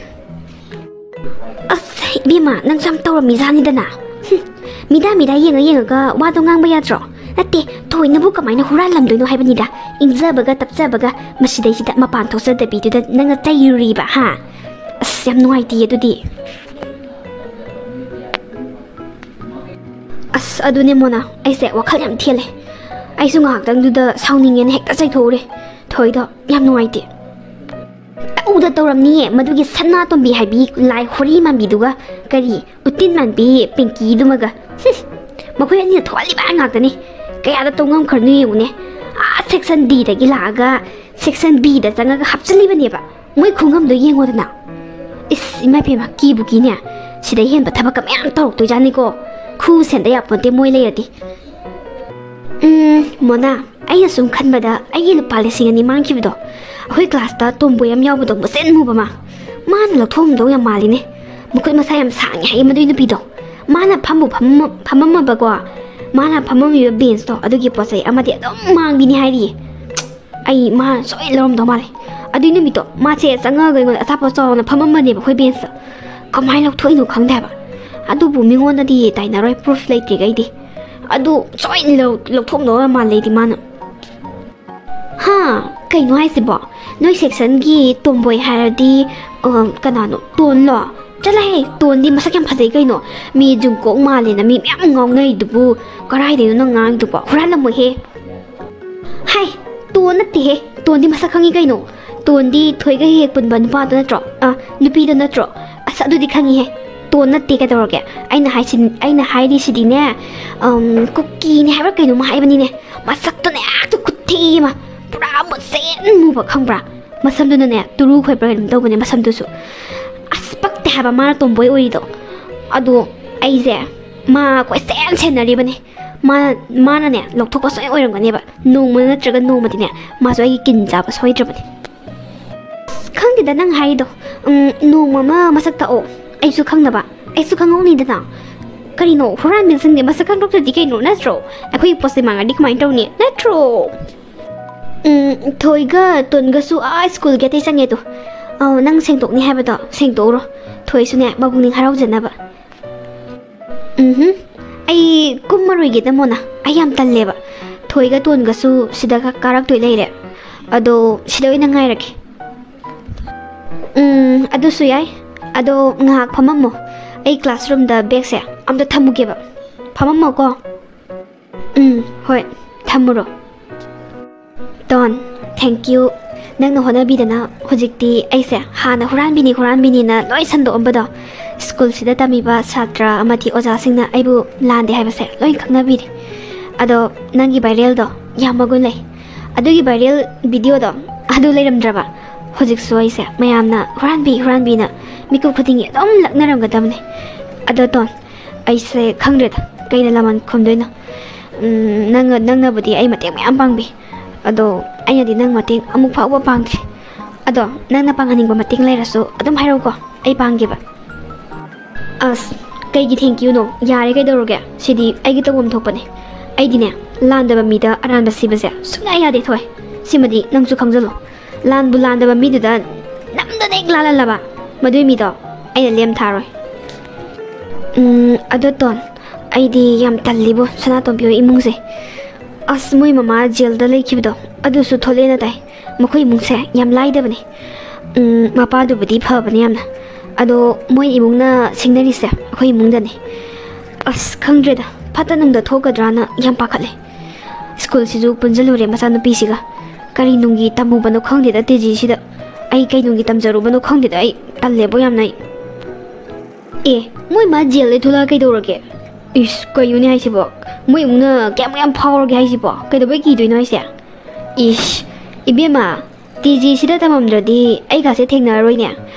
ꯑꯁ ꯏꯕꯦꯝꯃ, ꯅꯪꯁꯨ ꯌꯥꯝ ꯇꯧꯔꯝꯃꯤꯖꯥꯠꯅꯤꯗꯅ꯫ ꯍꯨꯝ, ꯃꯤꯗꯥ ꯃꯤꯗꯥ ꯌꯦꯡꯉ ꯌꯦꯡꯉꯒ ꯋꯥꯗꯣ ꯉꯥꯡꯕ ꯌꯥꯗ꯭ꯔꯣ? ꯅꯠꯇꯦ, ꯊꯣꯏꯅꯕꯨ ꯀꯃꯥꯏꯅ ꯍꯨꯔꯥꯜꯂꯝꯗꯣꯏꯅꯣ ꯍꯥꯏꯕꯅꯤꯗ꯫ ꯏꯪꯖꯕꯒ ꯇꯞꯆꯕꯒ ꯃꯁꯤꯗꯩꯁꯤꯗ ꯃꯄꯥꯟ ꯊꯣꯛꯆꯗꯕꯤꯗꯨꯗ ꯅꯪꯅ ꯆꯩꯔꯨꯔꯤꯕ, ꯍꯥ? ꯑꯁ, ꯌꯥꯝ ꯅꯨꯡꯉꯥꯏꯇꯦ ꯑꯗꯨꯗꯤ꯫ ꯑꯁ, ꯑꯗꯨꯅꯦ ꯃꯣꯅꯥ, ꯑꯩꯁꯦ ꯋꯥꯈꯜ ꯌꯥꯝ ꯊꯦꯜꯂꯦ꯫ ꯑꯩꯁꯨ ꯉꯥꯏꯍꯥꯛꯇꯪꯗꯨꯗ ꯁꯥꯎꯅꯤꯡꯉꯦꯅ ꯍꯦꯛꯇ ꯆꯩꯊꯣꯛꯎꯔꯦ꯫ ꯊꯣꯏꯗꯣ ꯌꯥꯝ ꯅꯨꯡꯉꯥꯏꯇꯦ꯫ ꯎꯗ ꯇꯧꯔꯝꯅꯤꯌꯦ ꯃꯗꯨꯒꯤ ꯁꯅꯥꯇꯣꯝꯕꯤ ꯍꯥꯏꯕꯤ ꯂꯥꯏ ꯍꯣꯔꯤ ꯃꯥꯟꯕꯤꯗꯨꯒ, ꯀꯔꯤ ꯎꯇꯤꯟ ꯃꯥꯟꯕꯤ ꯄꯤꯡꯀꯤꯗꯨꯃꯒ꯫ ꯍꯨꯝ, ꯃꯈꯣꯏ ꯑꯅꯤꯅ ꯊꯣꯛꯍꯜꯂꯤꯕ ꯉꯥꯛꯇꯅꯤ꯫ ꯀꯌꯥꯗ ꯇꯧ ꯉꯝꯈ꯭ꯔꯅꯣ ꯌꯦꯡꯉꯨꯅꯦ꯫ ꯑꯥ, ꯁꯦꯛꯁꯟ ꯗꯤꯗꯒꯤ ꯂꯥꯛꯑꯒ ꯁꯦꯛꯁꯟ ꯕꯤꯗ ꯆꯪꯉꯒ ꯍꯥꯞꯆꯜꯂꯤꯕꯅꯦꯕ꯫ ꯃꯣꯏ ꯈꯨꯉꯝꯗꯣ ꯌꯦꯡꯉꯣꯗꯅ꯫ ꯏꯁ, ꯏꯃꯥ ꯏꯕꯦꯝꯃ, ꯀꯤꯕꯨ ꯀꯤꯅꯦ꯫ ꯁꯤꯗꯩ ꯍꯦꯟꯕ ꯊꯕꯛꯀ ꯃꯌꯥꯝ ꯇꯧꯔꯛꯇꯣꯏꯖꯥꯠꯅꯤꯀꯣ꯫ ꯈꯨ ꯁꯦꯟꯗ ꯌꯥꯄꯣꯟꯇꯦ ꯃꯣꯏ ꯂꯩꯔꯗꯤ꯫ ꯎꯝ, ꯃꯣꯅꯥ, ꯑꯩꯅ ꯁꯨꯝ ꯈꯟꯕꯗ ꯑꯩꯒꯤ ꯂꯨꯄꯥ ꯂꯤꯁꯤꯡ ꯑꯅꯤ ꯃꯥꯡꯈꯤꯕꯗꯣ, ꯑꯩꯈꯣꯏ ꯀ꯭ꯂꯥꯁꯇ ꯇꯣꯝꯕꯣꯏ ꯑꯃ ꯌꯥꯎꯕꯗꯣ, ꯃꯆꯤꯟ ꯃꯨꯕ ꯑꯃ, ꯃꯥꯅ ꯂꯧꯊꯣꯛꯑꯝꯗꯧ ꯌꯥꯝ ꯃꯥꯜꯂꯤꯅꯦ꯫ ꯃꯈꯨꯠ ꯃꯁꯥ ꯌꯥꯝ ꯁꯥꯡꯉꯦ ꯍꯥꯏꯌꯦ ꯃꯗꯨꯏ ꯅꯨꯄꯤꯗꯣ꯫ ꯃꯥꯅ ꯐꯝꯕꯨ ꯐꯝꯃ-, ꯐꯝꯃꯝꯃꯕꯀꯣ, ꯃꯥꯅ ꯐꯝꯃꯝꯃꯤꯕ ꯕꯦꯟꯁꯇꯣ, ꯑꯗꯨꯒꯤ ꯄꯣꯠ ꯆꯩ ꯑꯃꯗꯤ ꯑꯗꯨꯝ ꯃꯥꯡꯕꯤꯅꯤ ꯍꯥꯏꯔꯤꯌꯦ꯫ ꯑꯩ ꯃꯥ ꯁꯣꯏ ꯂꯧꯔꯝꯗꯧ ꯃꯥꯜꯂꯦ꯫ ꯑꯗꯨꯏ ꯅꯨꯃꯤꯠꯇꯣ ꯃꯥꯁꯦ ꯆꯪꯉꯒ ꯑꯩꯉꯣꯟꯗ ꯑꯆꯥꯄꯣꯠ ꯆꯥꯎꯅ ꯐꯝꯃꯝꯕꯅꯦꯕ ꯑꯩꯈꯣꯏ ꯕꯦꯟꯁꯇ꯫ ꯀꯃꯥꯏꯅ ꯂꯧꯊꯣꯛꯏꯅꯣ ꯈꯪꯗꯦ ꯍꯥꯏꯕ꯫ ꯑꯗꯨꯕꯨ ꯃꯤꯉꯣꯟꯗꯗꯤ ꯇꯥꯏꯅꯔꯣꯏ, ꯄ꯭ꯔꯨꯐ ꯂꯩꯇ꯭ꯔꯤꯈꯩꯗꯤ꯫ ꯑꯗꯨ ꯁꯣꯏꯅ ꯂꯧ-, ꯂꯧꯊꯣꯛꯅꯕ ꯃꯥꯜꯂꯦ ꯑꯩꯗꯤ ꯃꯥꯅ꯫ ꯍꯥ? ꯀꯩꯅꯣ ꯍꯥꯏꯁꯤꯕꯣ? ꯅꯣꯏ ꯁꯦꯛꯁꯟꯒꯤ ꯇꯣꯝꯕꯣꯏ ꯍꯥꯏꯔꯗꯤ, ꯑ, ꯀꯅꯥꯅꯣ? ꯇꯣꯟꯂꯣ? ꯆꯠꯂꯍꯦ, ꯇꯣꯟꯗꯤ ꯃꯁꯛ ꯌꯥꯝ ꯐꯖꯩ ꯀꯩꯅꯣ꯫ ꯃꯤ ꯖꯨꯡꯀꯣꯛ ꯃꯥꯜꯂꯦꯅ ꯃꯤ ꯃꯌꯥꯝ ꯉꯥꯎꯅꯔꯤꯗꯨꯕꯨ꯫ ꯀꯔꯥꯏꯗꯩꯅꯣ ꯅꯪ ꯉꯥꯡꯉꯤꯗꯨꯕꯣ? ꯍꯨꯔꯥꯜꯂꯝꯃꯣꯏꯍꯦ꯫ ꯍꯥꯏ, ꯇꯣꯟ ꯅꯠꯇꯦꯍꯦ꯫ ꯇꯣꯟꯗꯤ ꯃꯁꯛ ꯈꯪꯉꯤ ꯀꯩꯅꯣ꯫ ꯇꯣꯟꯗꯤ ꯊꯣꯏꯒ ꯍꯦꯛ ꯍꯦꯛ ꯄꯨꯟꯕ ꯅꯨꯄꯥꯗꯣ ꯅꯠꯇ꯭ꯔꯣ? ꯑ, ꯅꯨꯄꯤꯗꯣ ꯅꯠꯇ꯭ꯔꯣ? ꯑꯁ, ꯑꯗꯨꯗꯤ ꯈꯪꯉꯤꯍꯦ꯫ ꯇꯣꯟ ꯅꯠꯇꯦ ꯀꯩꯗꯧꯔꯒꯦ? ꯑꯩꯅ ꯍꯥꯏꯁꯤ-, ꯑꯩꯅ ꯍꯥꯏꯔꯤꯁꯤꯗꯤꯅꯦ, ꯑꯝ, ꯀꯨꯀꯤꯅꯦ ꯍꯥꯏꯕ꯭ꯔꯥ ꯀꯩꯅꯣꯝꯃ ꯍꯥꯏꯕꯅꯤꯅꯦ꯫ ꯃꯁꯛꯇꯨꯅꯦ ꯍꯦꯛꯇ ꯈꯨꯊꯤ ꯑꯃ꯫ ꯄꯨꯔꯥ ꯃꯨꯁꯦꯟ ꯃꯨꯕ ꯈꯪꯕ꯭ꯔꯥ? ꯃꯁꯝꯗꯨꯅꯅꯦ ꯇꯨꯔꯨ ꯈꯣꯏꯕ꯭ꯔꯥ ꯀꯩꯅꯣꯝ ꯇꯧꯕꯅꯦ ꯃꯁꯝꯗꯨꯁꯨ꯫ ꯑꯁ, ꯄꯛꯇꯦ ꯍꯥꯏꯕ ꯃꯥꯅ ꯇꯣꯝꯕꯣꯏ ꯑꯣꯏꯔꯤꯗꯣ꯫ ꯑꯗꯣ ꯑꯩꯁꯦ ꯃꯥ ꯀꯣꯏꯁꯦꯟ ꯁꯦꯟꯅꯔꯤꯕꯅꯦ꯫ ꯃꯥ-, ꯃꯥꯅꯅꯦ ꯂꯧꯊꯣꯛꯄ ꯁꯣꯏ ꯑꯣꯏꯔꯝꯒꯅꯦꯕ꯫ ꯅꯣꯡꯃ ꯅꯠꯇ꯭ꯔꯒ ꯅꯣꯡꯃꯗꯤꯅꯦ ꯃꯥꯁꯨ ꯑꯩꯒꯤ ꯀꯤꯟ ꯆꯥꯕ ꯁꯣꯏꯗ꯭ꯔꯕꯅꯦ꯫ ꯑꯁ, ꯈꯪꯗꯦꯗ ꯅꯪ ꯍꯥꯏꯔꯤꯗꯣ꯫ ꯎꯝ, ꯅꯣꯡꯃ ꯑꯃ ꯃꯁꯛ ꯇꯥꯛꯑꯣ꯫ ꯑꯩꯁꯨ ꯈꯪꯅꯕ꯫ ꯑꯩꯁꯨ ꯈꯪꯍꯧꯅꯤꯗꯅ꯫ ꯀꯔꯤꯅꯣ, ꯍꯨꯔꯥꯟꯕꯤꯁꯤꯡꯗꯤ ꯃꯁꯛ ꯈꯪꯗꯣꯛꯇ꯭ꯔꯗꯤ ꯀꯩꯅꯣ, ꯅꯠꯇ꯭ꯔꯣ? ꯑꯩꯈꯣꯏꯒꯤ ꯄꯣꯠꯁꯦ ꯃꯥꯡꯉꯗꯤ ꯀꯃꯥꯏꯅ ꯇꯧꯅꯤ, ꯅꯠꯇ꯭ꯔꯣ? ꯎꯝ, ꯊꯣꯏꯒ ꯇꯣꯟꯒꯁꯨ ꯑꯥ ꯁ꯭ꯀꯨꯜ ꯒꯦꯠꯇꯩ ꯆꯪꯉꯦ ꯑꯗꯣ꯫ ꯑꯧ, ꯅꯪ ꯁꯦꯡꯗꯣꯛꯅꯤ ꯍꯥꯏꯕꯗꯣ ꯁꯦꯡꯗꯣꯛꯎꯔꯣ꯫ ꯊꯣꯏꯁꯨꯅꯦ ꯃꯄꯨꯛꯅꯤꯡ ꯍꯔꯥꯎꯖꯅꯕ꯫ ꯎꯝꯍꯨꯝ, ꯑꯩ ꯀꯨꯝꯃꯔꯣꯏꯒꯦꯗ ꯃꯣꯅꯥ, ꯑꯩ ꯌꯥꯝ ꯇꯜꯂꯦꯕ꯫ ꯊꯣꯏꯒ ꯇꯣꯟꯒꯁꯨ ꯁꯤꯗ ꯀꯥ-, ꯀꯥꯔꯛꯇꯣꯏ ꯂꯩꯔꯦ꯫ ꯑꯗꯣ ꯁꯤꯗ ꯑꯣꯏꯅ ꯉꯥꯏꯔꯒꯦ꯫ ꯎꯝ, ꯑꯗꯨꯁꯨ ꯌꯥꯏ꯫ ꯑꯗꯣ ꯉꯥꯏꯍꯥꯛ ꯐꯝꯃꯝꯃꯣ, ꯑꯩ ꯀ꯭ꯂꯥꯁꯔꯨꯝꯗ ꯕꯦꯒꯁꯦ ꯑꯝꯇ ꯊꯝꯃꯨꯒꯦꯕ꯫ ꯐꯝꯃꯝꯃꯣꯀꯣ꯫ ꯎꯝ, ꯍꯣꯏ, ꯊꯝꯃꯨꯔꯣ꯫ Tone, thank you꯫ ꯅꯪꯅ ꯍꯣꯠꯅꯕꯤꯗꯅ ꯍꯧꯖꯤꯛꯇꯤ ꯑꯩꯁꯦ ꯍꯥꯟꯅ ꯍꯨꯔꯥꯟꯕꯤꯅꯤ ꯍꯨꯔꯥꯟꯕꯤꯅꯤꯅ ꯂꯣꯏ ꯁꯟꯗꯣꯛꯑꯝꯕꯗꯣ, ꯁ꯭ꯀꯨꯜꯁꯤꯗ ꯇꯝꯃꯤꯕ ꯁꯥꯇ꯭ꯔ ꯑꯃꯗꯤ ꯑꯣꯖꯥꯁꯤꯡꯅ ꯑꯩꯕꯨ ꯂꯥꯟꯗꯦ ꯍꯥꯏꯕꯁꯦ ꯂꯣꯏ ꯈꯪꯅꯕꯤꯔꯦ꯫ ꯑꯗꯣ ꯅꯪꯒꯤ ꯚꯥꯏꯔꯦꯜꯗꯣ ꯌꯥꯝ ꯃꯒꯨꯟ ꯂꯩ꯫ ꯑꯗꯨꯒꯤ ꯚꯥꯏꯔꯦꯜ ꯚꯤꯗꯤꯑꯣꯗꯣ ꯑꯗꯨ ꯂꯩꯔꯝꯗ꯭ꯔꯕ ꯍꯧꯖꯤꯛꯁꯨ ꯑꯩꯁꯦ ꯃꯌꯥꯝꯅ ꯍꯨꯔꯥꯟꯕꯤ ꯍꯨꯔꯥꯟꯕꯤꯅ ꯃꯤꯀꯨꯞ ꯈꯨꯗꯤꯡꯒꯤ ꯑꯗꯨꯝ ꯂꯛꯅꯔꯝꯒꯗꯕꯅꯦ꯫ ꯑꯗꯣ ꯇꯣꯟ, ꯑꯩꯁꯦ ꯈꯪꯗ꯭ꯔꯦꯗ ꯀꯩꯅ ꯂꯃꯟ ꯈꯨꯝꯗꯣꯏꯅꯣ꯫ ꯎꯝ, ꯅꯪ, ꯅꯪꯅꯕꯨꯗꯤ ꯑꯩ ꯃꯇꯦꯡ ꯃꯌꯥꯝ ꯄꯥꯡꯕꯤ, ꯑꯗꯣ ꯑꯩꯅꯗꯤ ꯅꯪ ꯃꯇꯦꯡ ꯑꯃꯨꯛ ꯐꯥꯎꯕ ꯄꯥꯡꯗ꯭ꯔꯤ꯫ ꯑꯗꯣ ꯅꯪꯅ ꯄꯥꯡꯍꯟꯅꯤꯡꯕ ꯃꯇꯦꯡ ꯂꯩꯔꯁꯨ ꯑꯗꯨꯝ ꯍꯥꯏꯔꯛꯎꯀꯣ, ꯑꯩ ꯄꯥꯡꯒꯦꯕ꯫ ꯑꯁ, ꯀꯩꯒꯤ ꯊꯦꯡꯀ꯭ꯌꯨꯅꯣ? ꯌꯥꯔꯦ, ꯀꯩꯗꯧꯔꯒꯦ? ꯁꯤꯗꯤ ꯑꯩꯒꯤ ꯇꯧꯐꯝ ꯊꯣꯛꯄꯅꯦ꯫ ꯑꯩꯗꯤꯅꯦ, ꯂꯥꯟꯗꯕ ꯃꯤꯗ ꯑꯔꯥꯟꯕ ꯁꯤꯕꯁꯦ ꯁꯨꯡꯌꯥ ꯌꯥꯗꯦ, ꯊꯣꯏ꯫ ꯁꯤꯃꯗꯤ ꯅꯪꯁꯨ ꯈꯪꯖꯜꯂꯣ꯫ ꯂꯥꯟꯕꯨ ꯂꯥꯟꯗꯕ ꯃꯤꯗꯨꯗ ꯅꯝꯗꯅ ꯍꯦꯛ ꯂꯥꯜꯍꯜꯂꯕ, ꯃꯗꯨꯏ ꯃꯤꯗꯣ ꯑꯩꯅ ꯂꯦꯝ ꯊꯥꯔꯣꯏ꯫ ꯎꯝ, ꯑꯗꯣ ꯇꯣꯟ, ꯑꯩꯗꯤ ꯌꯥꯝ ꯇꯜꯂꯤꯕꯣ ꯁꯅꯥꯇꯣꯝꯕꯤ ꯍꯣꯏ ꯏꯃꯨꯡꯁꯦ꯫ ꯑꯁ, ꯃꯣꯏ ꯃꯃꯥ ꯖꯦꯜꯗ ꯂꯩꯈꯤꯕꯗꯣ ꯑꯗꯨꯁꯨ ꯊꯣꯛꯂꯛꯑꯦꯅ ꯇꯥꯏ꯫ ꯃꯈꯣꯏ ꯏꯃꯨꯡꯁꯦ ꯌꯥꯝ ꯂꯥꯏꯗꯕꯅꯦ꯫ ꯎꯝ, ꯃꯄꯥꯗꯨꯕꯨꯗꯤ ꯐꯕꯅꯦ ꯌꯥꯝꯅ, ꯑꯗꯣ ꯃꯣꯏ ꯏꯃꯨꯡꯅ ꯁꯤꯡꯅꯔꯤꯁꯦ ꯑꯩꯈꯣꯏ ꯏꯃꯨꯡꯗꯅꯦ꯫ ꯑꯁ, ꯈꯪꯗ꯭ꯔꯦꯗ, ꯐꯠꯇ ꯅꯨꯡꯗ ꯊꯣꯛꯀꯗ꯭ꯔꯥꯅ ꯌꯥꯝ ꯄꯥꯈꯠꯂꯦ꯫ ꯁ꯭ꯀꯨꯜꯁꯤꯁꯨ ꯄꯨꯟꯁꯤꯜꯂꯨꯔꯦ ꯃꯆꯥꯅꯨꯄꯤꯁꯤꯒ꯫ ꯀꯔꯤ ꯅꯨꯡꯒꯤ ꯇꯝꯃꯨꯕꯅꯣ ꯈꯪꯗꯦꯗ ꯇꯦꯖꯤꯁꯤꯗ꯫ ꯑꯩ ꯀꯩ ꯅꯨꯡꯒꯤ ꯇꯝꯖꯔꯨꯕꯅꯣ ꯈꯪꯗꯦꯗ, ꯑꯩ ꯇꯜꯂꯦꯕꯣ ꯌꯥꯝꯅ ꯑꯩ꯫ ꯑꯦ, ꯃꯣꯏ ꯃꯥ ꯖꯦꯜꯗꯩ ꯊꯣꯛꯂꯛꯑ ꯀꯩꯗꯧꯔꯒꯦ? ꯏꯁ, ꯀꯩꯅꯣꯅꯦ ꯍꯥꯏꯁꯤꯕꯣ? ꯃꯣꯏ ꯏꯃꯨꯡꯅ ꯀꯌꯥꯝ ꯌꯥꯝ ꯐꯥꯎꯔꯒꯦ ꯍꯥꯏꯁꯤꯕꯣ? ꯀꯩꯗꯧꯕꯩ ꯀꯤꯗꯣꯏꯅꯣ ꯍꯥꯏꯁꯦ? ꯏꯁ, ꯏꯕꯦꯝꯃ, ꯇꯦꯖꯤꯁꯤꯗ ꯇꯝꯃꯝꯗ꯭ꯔꯗꯤ ꯑꯩꯒꯁꯦ ꯊꯦꯡꯅꯔꯔꯣꯏꯅꯦ꯫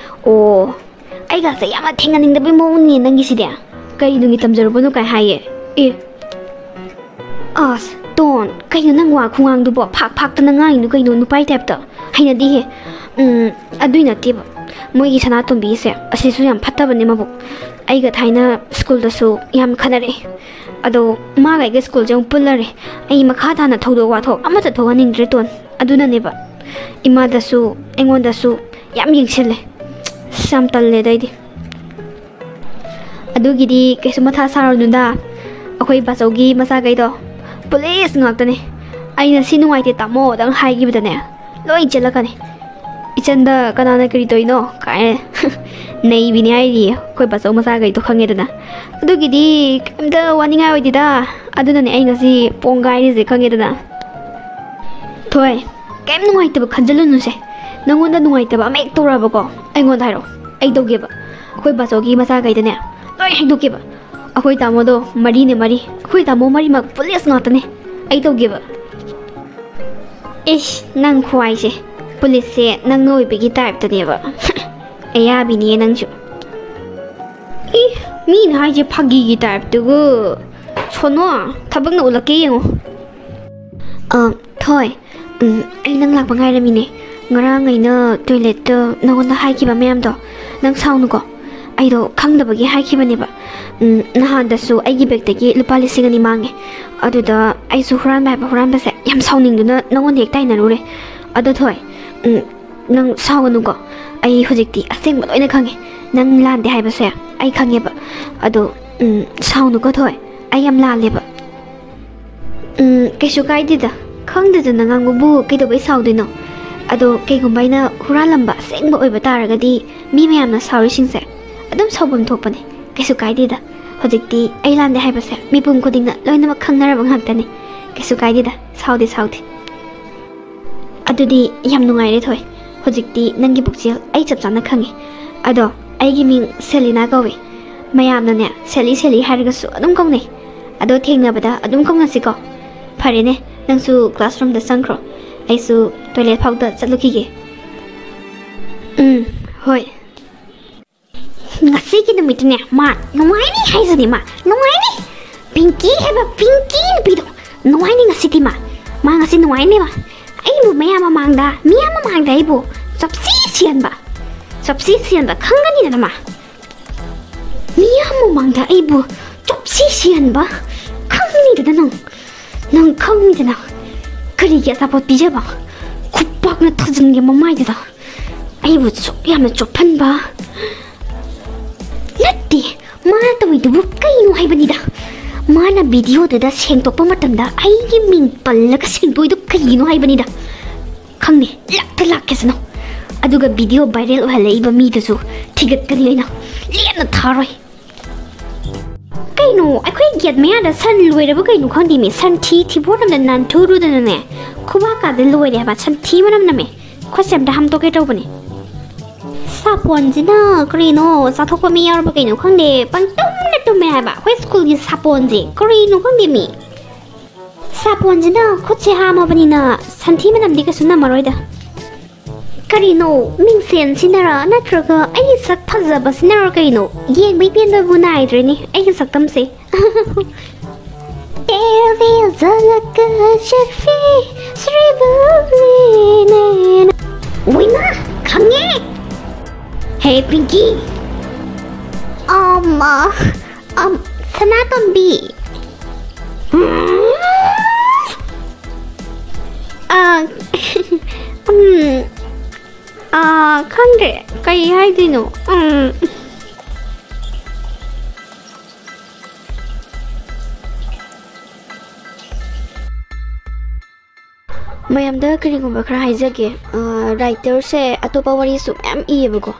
ꯑꯣ, ꯑꯩꯒꯁꯦ ꯌꯥꯝꯅ ꯊꯦꯡꯅꯅꯤꯡꯗꯕꯩ ꯃꯑꯣꯡꯅꯤꯅꯦ ꯅꯪꯒꯤꯁꯤꯗꯤ꯫ ꯀꯩ ꯅꯨꯡꯒꯤ ꯇꯝꯖꯔꯨꯕꯅꯣ ꯀꯥꯏ ꯍꯥꯏꯌꯦ? ꯑꯦ, ꯑꯁ, ꯇꯣꯟ, ꯀꯩꯅꯣ ꯅꯪ ꯋꯥ ꯈꯨꯉꯥꯡꯗꯨꯕꯣ? ꯐꯥꯛ ꯐꯥꯛꯇꯅ ꯉꯥꯡꯉꯤꯗꯨ ꯀꯩꯅꯣ, ꯅꯨꯄꯥꯏ ꯇꯥꯏꯞꯇ? ꯍꯩꯅꯗꯤꯍꯦ꯫ ꯎꯝ, ꯑꯗꯨꯏ ꯅꯠꯇꯦꯕ꯫ ꯃꯣꯏꯒꯤ ꯁꯅꯥꯇꯣꯝꯕꯤꯁꯦ ꯑꯁꯤꯁꯨ ꯌꯥꯝ ꯐꯠꯇꯕꯅꯦ ꯃꯕꯨꯛ꯫ ꯑꯩꯒ ꯊꯥꯏꯅ ꯁ꯭ꯀꯨꯜꯗꯁꯨ ꯌꯥꯝ ꯈꯠꯅꯔꯛꯑꯦ꯫ ꯑꯗꯣ ꯃꯥꯒ ꯑꯩꯒ ꯁ꯭ꯀꯨꯜꯁꯦ ꯑꯃꯨꯛ ꯄꯨꯜꯂꯔꯦ꯫ ꯑꯩ ꯃꯈꯥ ꯇꯥꯅ ꯊꯧꯗꯣꯛ ꯋꯥꯊꯣꯛ ꯑꯃꯠꯇ ꯊꯣꯛꯍꯟꯅꯤꯡꯗ꯭ꯔꯦ ꯇꯣꯟ꯫ ꯑꯗꯨꯅꯅꯦꯕ꯫ ꯏꯃꯥꯗꯁꯨ ꯑꯩꯉꯣꯟꯗꯁꯨ ꯌꯥꯝ ꯌꯦꯡꯁꯤꯜꯂꯦ꯫ ꯑꯁ, ꯌꯥꯝ ꯇꯜꯂꯦꯗ ꯑꯩꯗꯤ꯫ ꯑꯗꯨꯒꯤꯗꯤ ꯀꯩꯁꯨ ꯃꯊꯥ ꯁꯥꯔꯨꯅꯨꯗ, ꯑꯩꯈꯣꯏ ꯕꯥꯆꯧꯒꯤ ꯃꯆꯥꯈꯩꯗꯣ ꯄꯨꯂꯤꯁ ꯉꯥꯛꯇꯅꯦ꯫ ꯑꯩꯅ "ꯁꯤ ꯅꯨꯡꯉꯥꯏꯇꯦ ꯇꯥꯃꯣ"ꯗꯪ ꯍꯥꯏꯈꯤꯕꯗꯅꯦ ꯂꯣꯏ ꯆꯦꯜꯂꯛꯀꯅꯤ꯫ "ꯏꯆꯟꯗ ꯀꯅꯥꯅ ꯀꯔꯤ ꯇꯧꯔꯤꯅꯣ?" ꯀꯥꯏꯅ ꯅꯩꯕꯤꯅꯤ ꯍꯥꯏꯔꯤꯌꯦ ꯑꯩꯈꯣꯏ ꯕꯥꯆꯧ ꯃꯆꯥꯈꯩꯗꯣ, ꯈꯪꯉꯦꯗꯅ꯫ ꯑꯗꯨꯒꯤꯗꯤ ꯀꯩꯝꯇ ꯋꯥꯅꯤꯡꯉꯥꯏ ꯑꯣꯏꯗꯦꯗ꯫ ꯑꯗꯨꯅꯅꯦ ꯑꯩ ꯉꯁꯤ ꯄꯣꯡꯒꯥꯏꯔꯤꯁꯦ, ꯈꯪꯉꯦꯗꯅ꯫ ꯊꯣꯏ, ꯀꯩꯝ ꯅꯨꯡꯉꯥꯏꯇꯕ ꯈꯟꯖꯤꯜꯂꯨꯅꯨꯁꯦ꯫ ꯅꯪꯉꯣꯟꯗ ꯅꯨꯡꯉꯥꯏꯇꯕ ꯑꯃ ꯍꯦꯛ ꯇꯧꯔꯛꯑꯕꯀꯣ, ꯑꯩꯉꯣꯟꯗ ꯍꯥꯏꯔꯛꯑꯣ, ꯑꯩ ꯇꯧꯒꯦꯕ꯫ ꯑꯩꯈꯣꯏ ꯕꯥꯆꯧꯒꯤ ꯃꯆꯥꯈꯩꯗꯅꯦ, ꯂꯣꯏ ꯍꯥꯏꯗꯣꯛꯀꯦꯕ꯫ ꯑꯩꯈꯣꯏ ꯇꯥꯃꯣꯗꯣ ꯃꯔꯤꯅꯦ, ꯃꯔꯤ꯫ ꯑꯩꯈꯣꯏ ꯇꯥꯃꯣ ꯃꯔꯤꯃꯛ ꯄꯨꯂꯤꯁ ꯉꯥꯛꯇꯅꯦ꯫ ꯑꯩ ꯇꯧꯒꯦꯕ꯫ ꯏꯁ, ꯅꯪ ꯈꯨꯍꯥꯏꯁꯦ, ꯄꯨꯂꯤꯁꯁꯦ ꯅꯪꯅ ꯑꯣꯏꯕꯒꯤ ꯇꯥꯏꯞꯇꯅꯦꯕ꯫ ꯑꯌꯥꯕꯤꯅꯦ ꯅꯪꯁꯨ꯫ ꯏ, ꯃꯤꯅ ꯍꯥꯏꯁꯦ ꯐꯥꯒꯤꯒꯤ ꯇꯥꯏꯞꯇꯨꯒ꯫ ꯁꯣꯅꯣ, ꯊꯕꯛꯅ ꯎꯠꯂꯛꯀꯦ ꯌꯦꯡꯉꯣ꯫ ꯑ, ꯊꯣꯏ, ꯎꯝ, ꯑꯩ ꯅꯪ ꯂꯥꯛꯄ ꯉꯥꯏꯔꯝꯃꯤꯅꯦ꯫ ꯉꯔꯥꯡ ꯑꯩꯅ ꯇꯣꯏꯂꯦꯠꯇ ꯅꯉꯣꯟꯗ ꯍꯥꯏꯈꯤꯕ ꯃꯌꯥꯝꯗꯣ, ꯅꯪ ꯁꯥꯎꯅꯨꯀꯣ꯫ ꯑꯩꯗꯣ ꯈꯪꯗꯕꯒꯤ ꯍꯥꯏꯈꯤꯕꯅꯦꯕ꯫ ꯎꯝ, ꯅꯍꯥꯟꯗꯁꯨ ꯑꯩꯒꯤ ꯕꯦꯛꯇꯒꯤ ꯂꯨꯄꯥ ꯂꯤꯁꯤꯡ ꯑꯅꯤ ꯃꯥꯡꯉꯦ꯫ ꯑꯗꯨꯗ ꯑꯩꯁꯨ ꯍꯨꯔꯥꯟꯕ ꯍꯥꯏꯕ ꯍꯨꯔꯥꯟꯕꯁꯦ ꯌꯥꯝ ꯁꯥꯎꯅꯤꯡꯗꯨꯅ ꯅꯉꯣꯟꯗ ꯍꯦꯛ ꯇꯥꯏꯅꯔꯨꯔꯦ꯫ ꯑꯗꯣ ꯊꯣꯏ, ꯎꯝ, ꯅꯪ ꯁꯥꯎꯒꯅꯨꯀꯣ꯫ ꯑꯩ ꯍꯧꯖꯤꯛꯇꯤ ꯑꯁꯦꯡꯕ ꯂꯣꯏꯅ ꯈꯪꯉꯦ꯫ ꯅꯪ ꯂꯥꯟꯗꯦ ꯍꯥꯏꯕꯁꯦ ꯑꯩ ꯈꯪꯉꯦꯕ꯫ ꯑꯗꯣ, ꯎꯝ, ꯁꯥꯎꯅꯨꯀꯣ ꯊꯣꯏ, ꯑꯩ ꯌꯥꯝ ꯂꯥꯜꯂꯦꯕ꯫ ꯎꯝ, ꯀꯩꯁꯨ ꯀꯥꯏꯗꯦꯗ꯫ ꯈꯪꯗꯗꯅ ꯉꯥꯡꯕꯕꯨ ꯀꯩꯗꯧꯕꯩ ꯁꯥꯎꯗꯣꯏꯅꯣ? ꯑꯗꯣ ꯀꯩꯒꯨꯝꯕ ꯑꯩꯅ ꯍꯨꯔꯥꯜꯂꯝꯕ ꯑꯁꯦꯡꯕ ꯑꯣꯏꯕ ꯇꯥꯔꯒꯗꯤ, ꯃꯤ ꯃꯌꯥꯝꯅ ꯁꯥꯎꯔꯤꯁꯤꯡꯁꯦ ꯑꯗꯨꯝ ꯁꯥꯎꯐꯝ ꯊꯣꯛꯄꯅꯦ꯫ ꯀꯩꯁꯨ ꯀꯥꯏꯗꯦꯗ꯫ ꯍꯧꯖꯤꯛꯇꯤ ꯑꯩ ꯂꯥꯟꯗꯦ ꯍꯥꯏꯕꯁꯦ ꯃꯤꯄꯨꯝ ꯈꯨꯗꯤꯡꯅ ꯂꯣꯏꯅꯃꯛ ꯈꯪꯅꯔꯕ ꯉꯥꯛꯇꯅꯦ꯫ ꯀꯩꯁꯨ ꯀꯥꯏꯗꯦꯗ, ꯁꯥꯎꯗꯦ, ꯁꯥꯎꯗꯦ꯫ ꯑꯗꯨꯗꯤ ꯌꯥꯝ ꯅꯨꯡꯉꯥꯏꯔꯦ ꯊꯣꯏ꯫ ꯍꯧꯖꯤꯛꯇꯤ ꯅꯪꯒꯤ ꯄꯨꯛꯆꯦꯜ ꯑꯩ ꯆꯞ ꯆꯥꯅ ꯈꯪꯉꯦ꯫ ꯑꯗꯣ, ꯑꯩꯒꯤ ꯃꯤꯡ ꯁꯦꯂꯤꯅꯥ ꯀꯧꯏ꯫ ꯃꯌꯥꯝꯅꯅꯦ ꯁꯦꯂꯤ ꯁꯦꯂꯤ ꯍꯥꯏꯔꯒꯁꯨ ꯑꯗꯨꯝ ꯀꯧꯅꯩ꯫ ꯑꯗꯣ, ꯊꯦꯡꯅꯕꯗ ꯑꯗꯨꯝ ꯀꯧꯅꯁꯤꯀꯣ꯫ ꯐꯔꯦꯅꯦ, ꯅꯪꯁꯨ ꯀ꯭ꯂꯥꯁꯔꯨꯝꯗ ꯆꯪꯈ꯭ꯔꯣ꯫ ꯑꯩꯁꯨ ꯇꯣꯏꯂꯦꯠ ꯐꯥꯎꯗ ꯆꯠꯂꯨꯈꯤꯒꯦ꯫ ꯎꯝ, ꯍꯣꯏ꯫ ꯉꯁꯤꯒꯤ ꯅꯨꯃꯤꯠꯇꯨꯅꯦ ꯃꯥ ꯅꯨꯡꯉꯥꯏꯅꯤ ꯍꯥꯏꯁꯤꯅꯤ, ꯃꯥ ꯅꯨꯡꯉꯥꯏꯅꯤ꯫ ꯄꯤꯡꯀꯤ ꯍꯥꯏꯕ ꯄꯤꯡꯀꯤ ꯅꯨꯄꯤꯗꯣ ꯅꯨꯡꯉꯥꯏꯅꯤ ꯉꯁꯤꯗꯤ ꯃꯥ꯫ ꯃꯥ ꯉꯁꯤ ꯅꯨꯡꯉꯥꯏꯅꯦꯕ꯫ ꯑꯩꯕꯨ ꯃꯌꯥꯝ ꯃꯃꯥꯡꯗ, ꯃꯤꯌꯥꯝ ꯃꯃꯥꯡꯗ ꯑꯩꯕꯨ ꯆꯞꯁꯤ ꯁꯤꯍꯟꯕ꯫ ꯆꯞꯁꯤ ꯁꯤꯍꯟꯕ ꯈꯪꯒꯅꯤꯗꯅ ꯃꯥ꯫ ꯃꯤꯌꯥꯝ ꯃꯃꯥꯡꯗ ꯑꯩꯕꯨ ꯆꯞꯁꯤ ꯁꯤꯍꯟꯕ ꯈꯪꯅꯤꯗꯅ ꯅꯪ꯫ ꯅꯪ ꯈꯪꯅꯤꯗꯅ꯫ ꯀꯔꯤꯒꯤ ꯑꯆꯥꯄꯣꯠ ꯄꯤꯖꯕ? ꯈꯨꯄꯥꯛꯅ ꯊꯥꯖꯤꯟꯒꯦ ꯃꯃꯥꯏꯗꯨꯗ꯫ ꯑꯩꯕꯨ ꯁꯨꯛ ꯌꯥꯝꯅ ꯆꯣꯞꯍꯟꯕ꯫ ꯅꯠꯇꯦ, ꯃꯥꯅ ꯇꯧꯔꯤꯗꯨꯕꯨ ꯀꯩꯅꯣ ꯍꯥꯏꯕꯅꯤꯗ꯫ ꯃꯥꯅ ꯚꯤꯗꯤꯑꯣꯗꯨꯗ ꯁꯦꯡꯗꯣꯛꯄ ꯃꯇꯝꯗ ꯑꯩꯒꯤ ꯃꯤꯡ ꯄꯜꯂꯒ ꯁꯦꯡꯗꯣꯛꯏꯗꯨ ꯀꯩꯒꯤꯅꯣ ꯍꯥꯏꯕꯅꯤꯗ꯫ ꯈꯪꯉꯦ, ꯂꯥꯛꯇ ꯂꯥꯛꯀꯦꯁꯅꯨ꯫ ꯑꯗꯨꯒ ꯚꯤꯗꯤꯑꯣ ꯚꯥꯏꯔꯦꯜ ꯑꯣꯏꯍꯜꯂꯛꯏꯕ ꯃꯤꯗꯨꯁꯨ ꯊꯤꯒꯠꯀꯅꯤ ꯑꯩꯅ꯫ ꯂꯦꯝꯅ ꯊꯥꯔꯣꯏ꯫ ꯀꯩꯅꯣ, ꯑꯩꯈꯣꯏ ꯒꯦꯠ ꯃꯌꯥꯗ ꯁꯟ ꯂꯣꯏꯔꯕ ꯀꯩꯅꯣ ꯈꯪꯗꯦꯃꯤ꯫ ꯁꯟ ꯊꯤ ꯊꯤꯕꯣꯔ ꯑꯃꯗ ꯅꯥꯟꯊꯨꯔꯨꯗꯅꯅꯦ, ꯈꯨꯕꯥꯛꯀꯥꯗ ꯂꯣꯏꯔꯦ ꯍꯥꯏꯕ꯫ ꯁꯟ ꯊꯤ ꯃꯅꯝ ꯅꯝꯃꯦ꯫ ꯈꯨꯠꯁꯦ ꯑꯝꯇ ꯍꯥꯝꯗꯣꯛꯀꯦ ꯇꯧꯕꯅꯦ꯫ ꯁꯥꯄꯣꯟꯁꯤꯅ ꯀꯔꯤꯅꯣ, ꯆꯥꯊꯣꯛꯄ ꯃꯤ ꯌꯥꯎꯔꯕ ꯀꯩꯅꯣ ꯈꯪꯗꯦ, ꯄꯪꯇꯨꯝꯗ ꯇꯨꯝꯃꯦ ꯍꯥꯏꯕ꯫ ꯑꯩꯈꯣꯏ ꯁ꯭ꯀꯨꯜꯒꯤ ꯁꯥꯄꯣꯟꯁꯦ ꯀꯔꯤꯅꯣ ꯈꯪꯗꯦꯃꯤ꯫ ꯁꯥꯄꯣꯟꯁꯤꯅ ꯈꯨꯠꯁꯦ ꯍꯥꯝꯃꯕꯅꯤꯅ ꯁꯟꯊꯤ ꯃꯅꯝꯗꯤ ꯀꯩꯁꯨ ꯅꯝꯃꯔꯣꯏꯗ꯫ ꯀꯔꯤꯅꯣ, ꯃꯤꯡꯁꯦꯟꯁꯤꯅꯔ ꯅꯠꯇ꯭ꯔꯒ ꯑꯩꯒꯤ ꯁꯛ ꯐꯖꯕꯁꯤꯅꯔ ꯀꯩꯅꯣ? ꯌꯦꯡꯕꯩ ꯄꯦꯟꯕꯕꯨ ꯅꯥꯏꯗ꯭ꯔꯦꯅꯦ ꯑꯩꯒꯤ ꯁꯛꯇꯝꯁꯦ꯫ ꯇꯦꯜ ꯇꯦꯜ ꯖꯂꯛ ꯁꯛꯐꯤ ꯁ꯭ꯔꯤꯕꯨꯅꯦꯅ꯫ ꯋꯤꯃꯥ, ꯈꯪꯉꯦ! ꯍꯦ ꯄꯤꯡꯀꯤ! ꯑꯃ, ꯑꯝ, ꯁꯅꯥꯇꯣꯝꯕꯤ! ꯑ, ꯎꯝ, ꯑ, ꯈꯪꯗ꯭ꯔꯦ꯫ ꯀꯩ ꯍꯥꯏꯗꯣꯏꯅꯣ? ꯎꯝ꯫ ꯃꯌꯥꯝꯗ ꯀꯔꯤꯒꯨꯝꯕ ꯈꯔ ꯍꯥꯏꯖꯒꯦ꯫ ꯑ, writer ꯁꯦ ꯑꯇꯣꯞꯄ ꯋꯥꯔꯤꯁꯨ ꯃꯌꯥꯝ ꯏꯌꯦꯕꯀꯣ꯫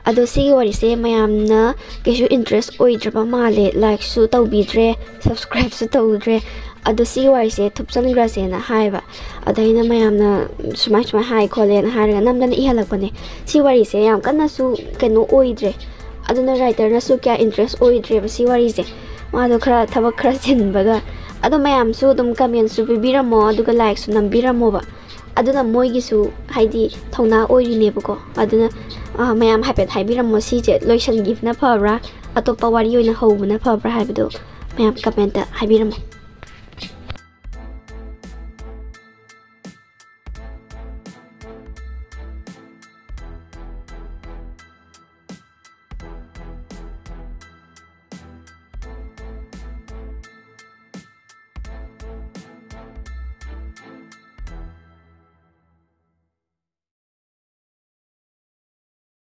ꯑꯗꯣ ꯁꯤꯒꯤ ꯋꯥꯔꯤꯁꯦ ꯃꯌꯥꯝꯅ ꯀꯩꯁꯨ interest ꯑꯣꯏꯗ꯭ꯔꯕ ꯃꯥꯜꯂꯦ, like ꯁꯨ ꯇꯧꯕꯤꯗ꯭ꯔꯦ, subscribe ꯁꯨ ꯇꯧꯗ꯭ꯔꯦ꯫ ꯑꯗꯣ ꯁꯤꯒꯤ ꯋꯥꯔꯤꯁꯦ ꯊꯨꯞꯆꯟꯈ꯭ꯔꯁꯦꯅ ꯍꯥꯏꯕ꯫ ꯑꯗ ꯑꯩꯅ ꯃꯌꯥꯝꯅ ꯁꯨꯃꯥꯏ ꯁꯨꯃꯥꯏ ꯍꯥꯏ ꯈꯣꯠꯂꯦꯅ ꯍꯥꯏꯔꯒ ꯅꯝꯗꯅ ꯏꯍꯜꯂꯛꯄꯅꯦ꯫ ꯁꯤ ꯋꯥꯔꯤꯁꯦ ꯌꯥꯝ ꯀꯟꯅꯁꯨ ꯀꯩꯅꯣ ꯑꯣꯏꯗ꯭ꯔꯦ꯫ ꯑꯗꯨꯅ writer ꯅꯁꯨ ꯀꯌꯥ interest ꯑꯣꯏꯗ꯭ꯔꯦꯕ ꯁꯤ ꯋꯥꯔꯤꯁꯦ꯫ ꯃꯥꯗꯣ ꯈꯔ ꯊꯕꯛ ꯈꯔ ꯆꯤꯟꯕꯒ꯫ ꯑꯗꯣ ꯃꯌꯥꯝꯁꯨ ꯑꯗꯨꯝ comment ꯁꯨ ꯄꯤꯕꯤꯔꯝꯃꯣ, ꯑꯗꯨꯒ like ꯁꯨ ꯅꯝꯕꯤꯔꯝꯃꯣꯕ꯫ ꯑꯗꯨꯅ ꯃꯣꯏꯒꯤꯁꯨ ꯍꯥꯏꯗꯤ ꯊꯧꯅꯥ ꯑꯣꯏꯔꯤꯅꯦꯕꯀꯣ꯫ ꯑꯗꯨꯅ, ꯑ, ꯃꯌꯥꯝ ꯍꯥꯏꯐꯦꯠ ꯍꯥꯏꯕꯤꯔꯝꯃꯣ, ꯁꯤꯁꯦ ꯂꯣꯏꯁꯤꯟꯈꯤꯕꯅ ꯐꯕ꯭ꯔꯥ, ꯑꯇꯣꯞꯄ ꯋꯥꯔꯤ ꯑꯣꯏꯅ ꯍꯧꯕꯅ ꯐꯕ꯭ꯔꯥ ꯍꯥꯏꯕꯗꯣ ꯃꯌꯥꯝ comment ꯇ ꯍꯥꯏꯕꯤꯔꯝꯃꯣ꯫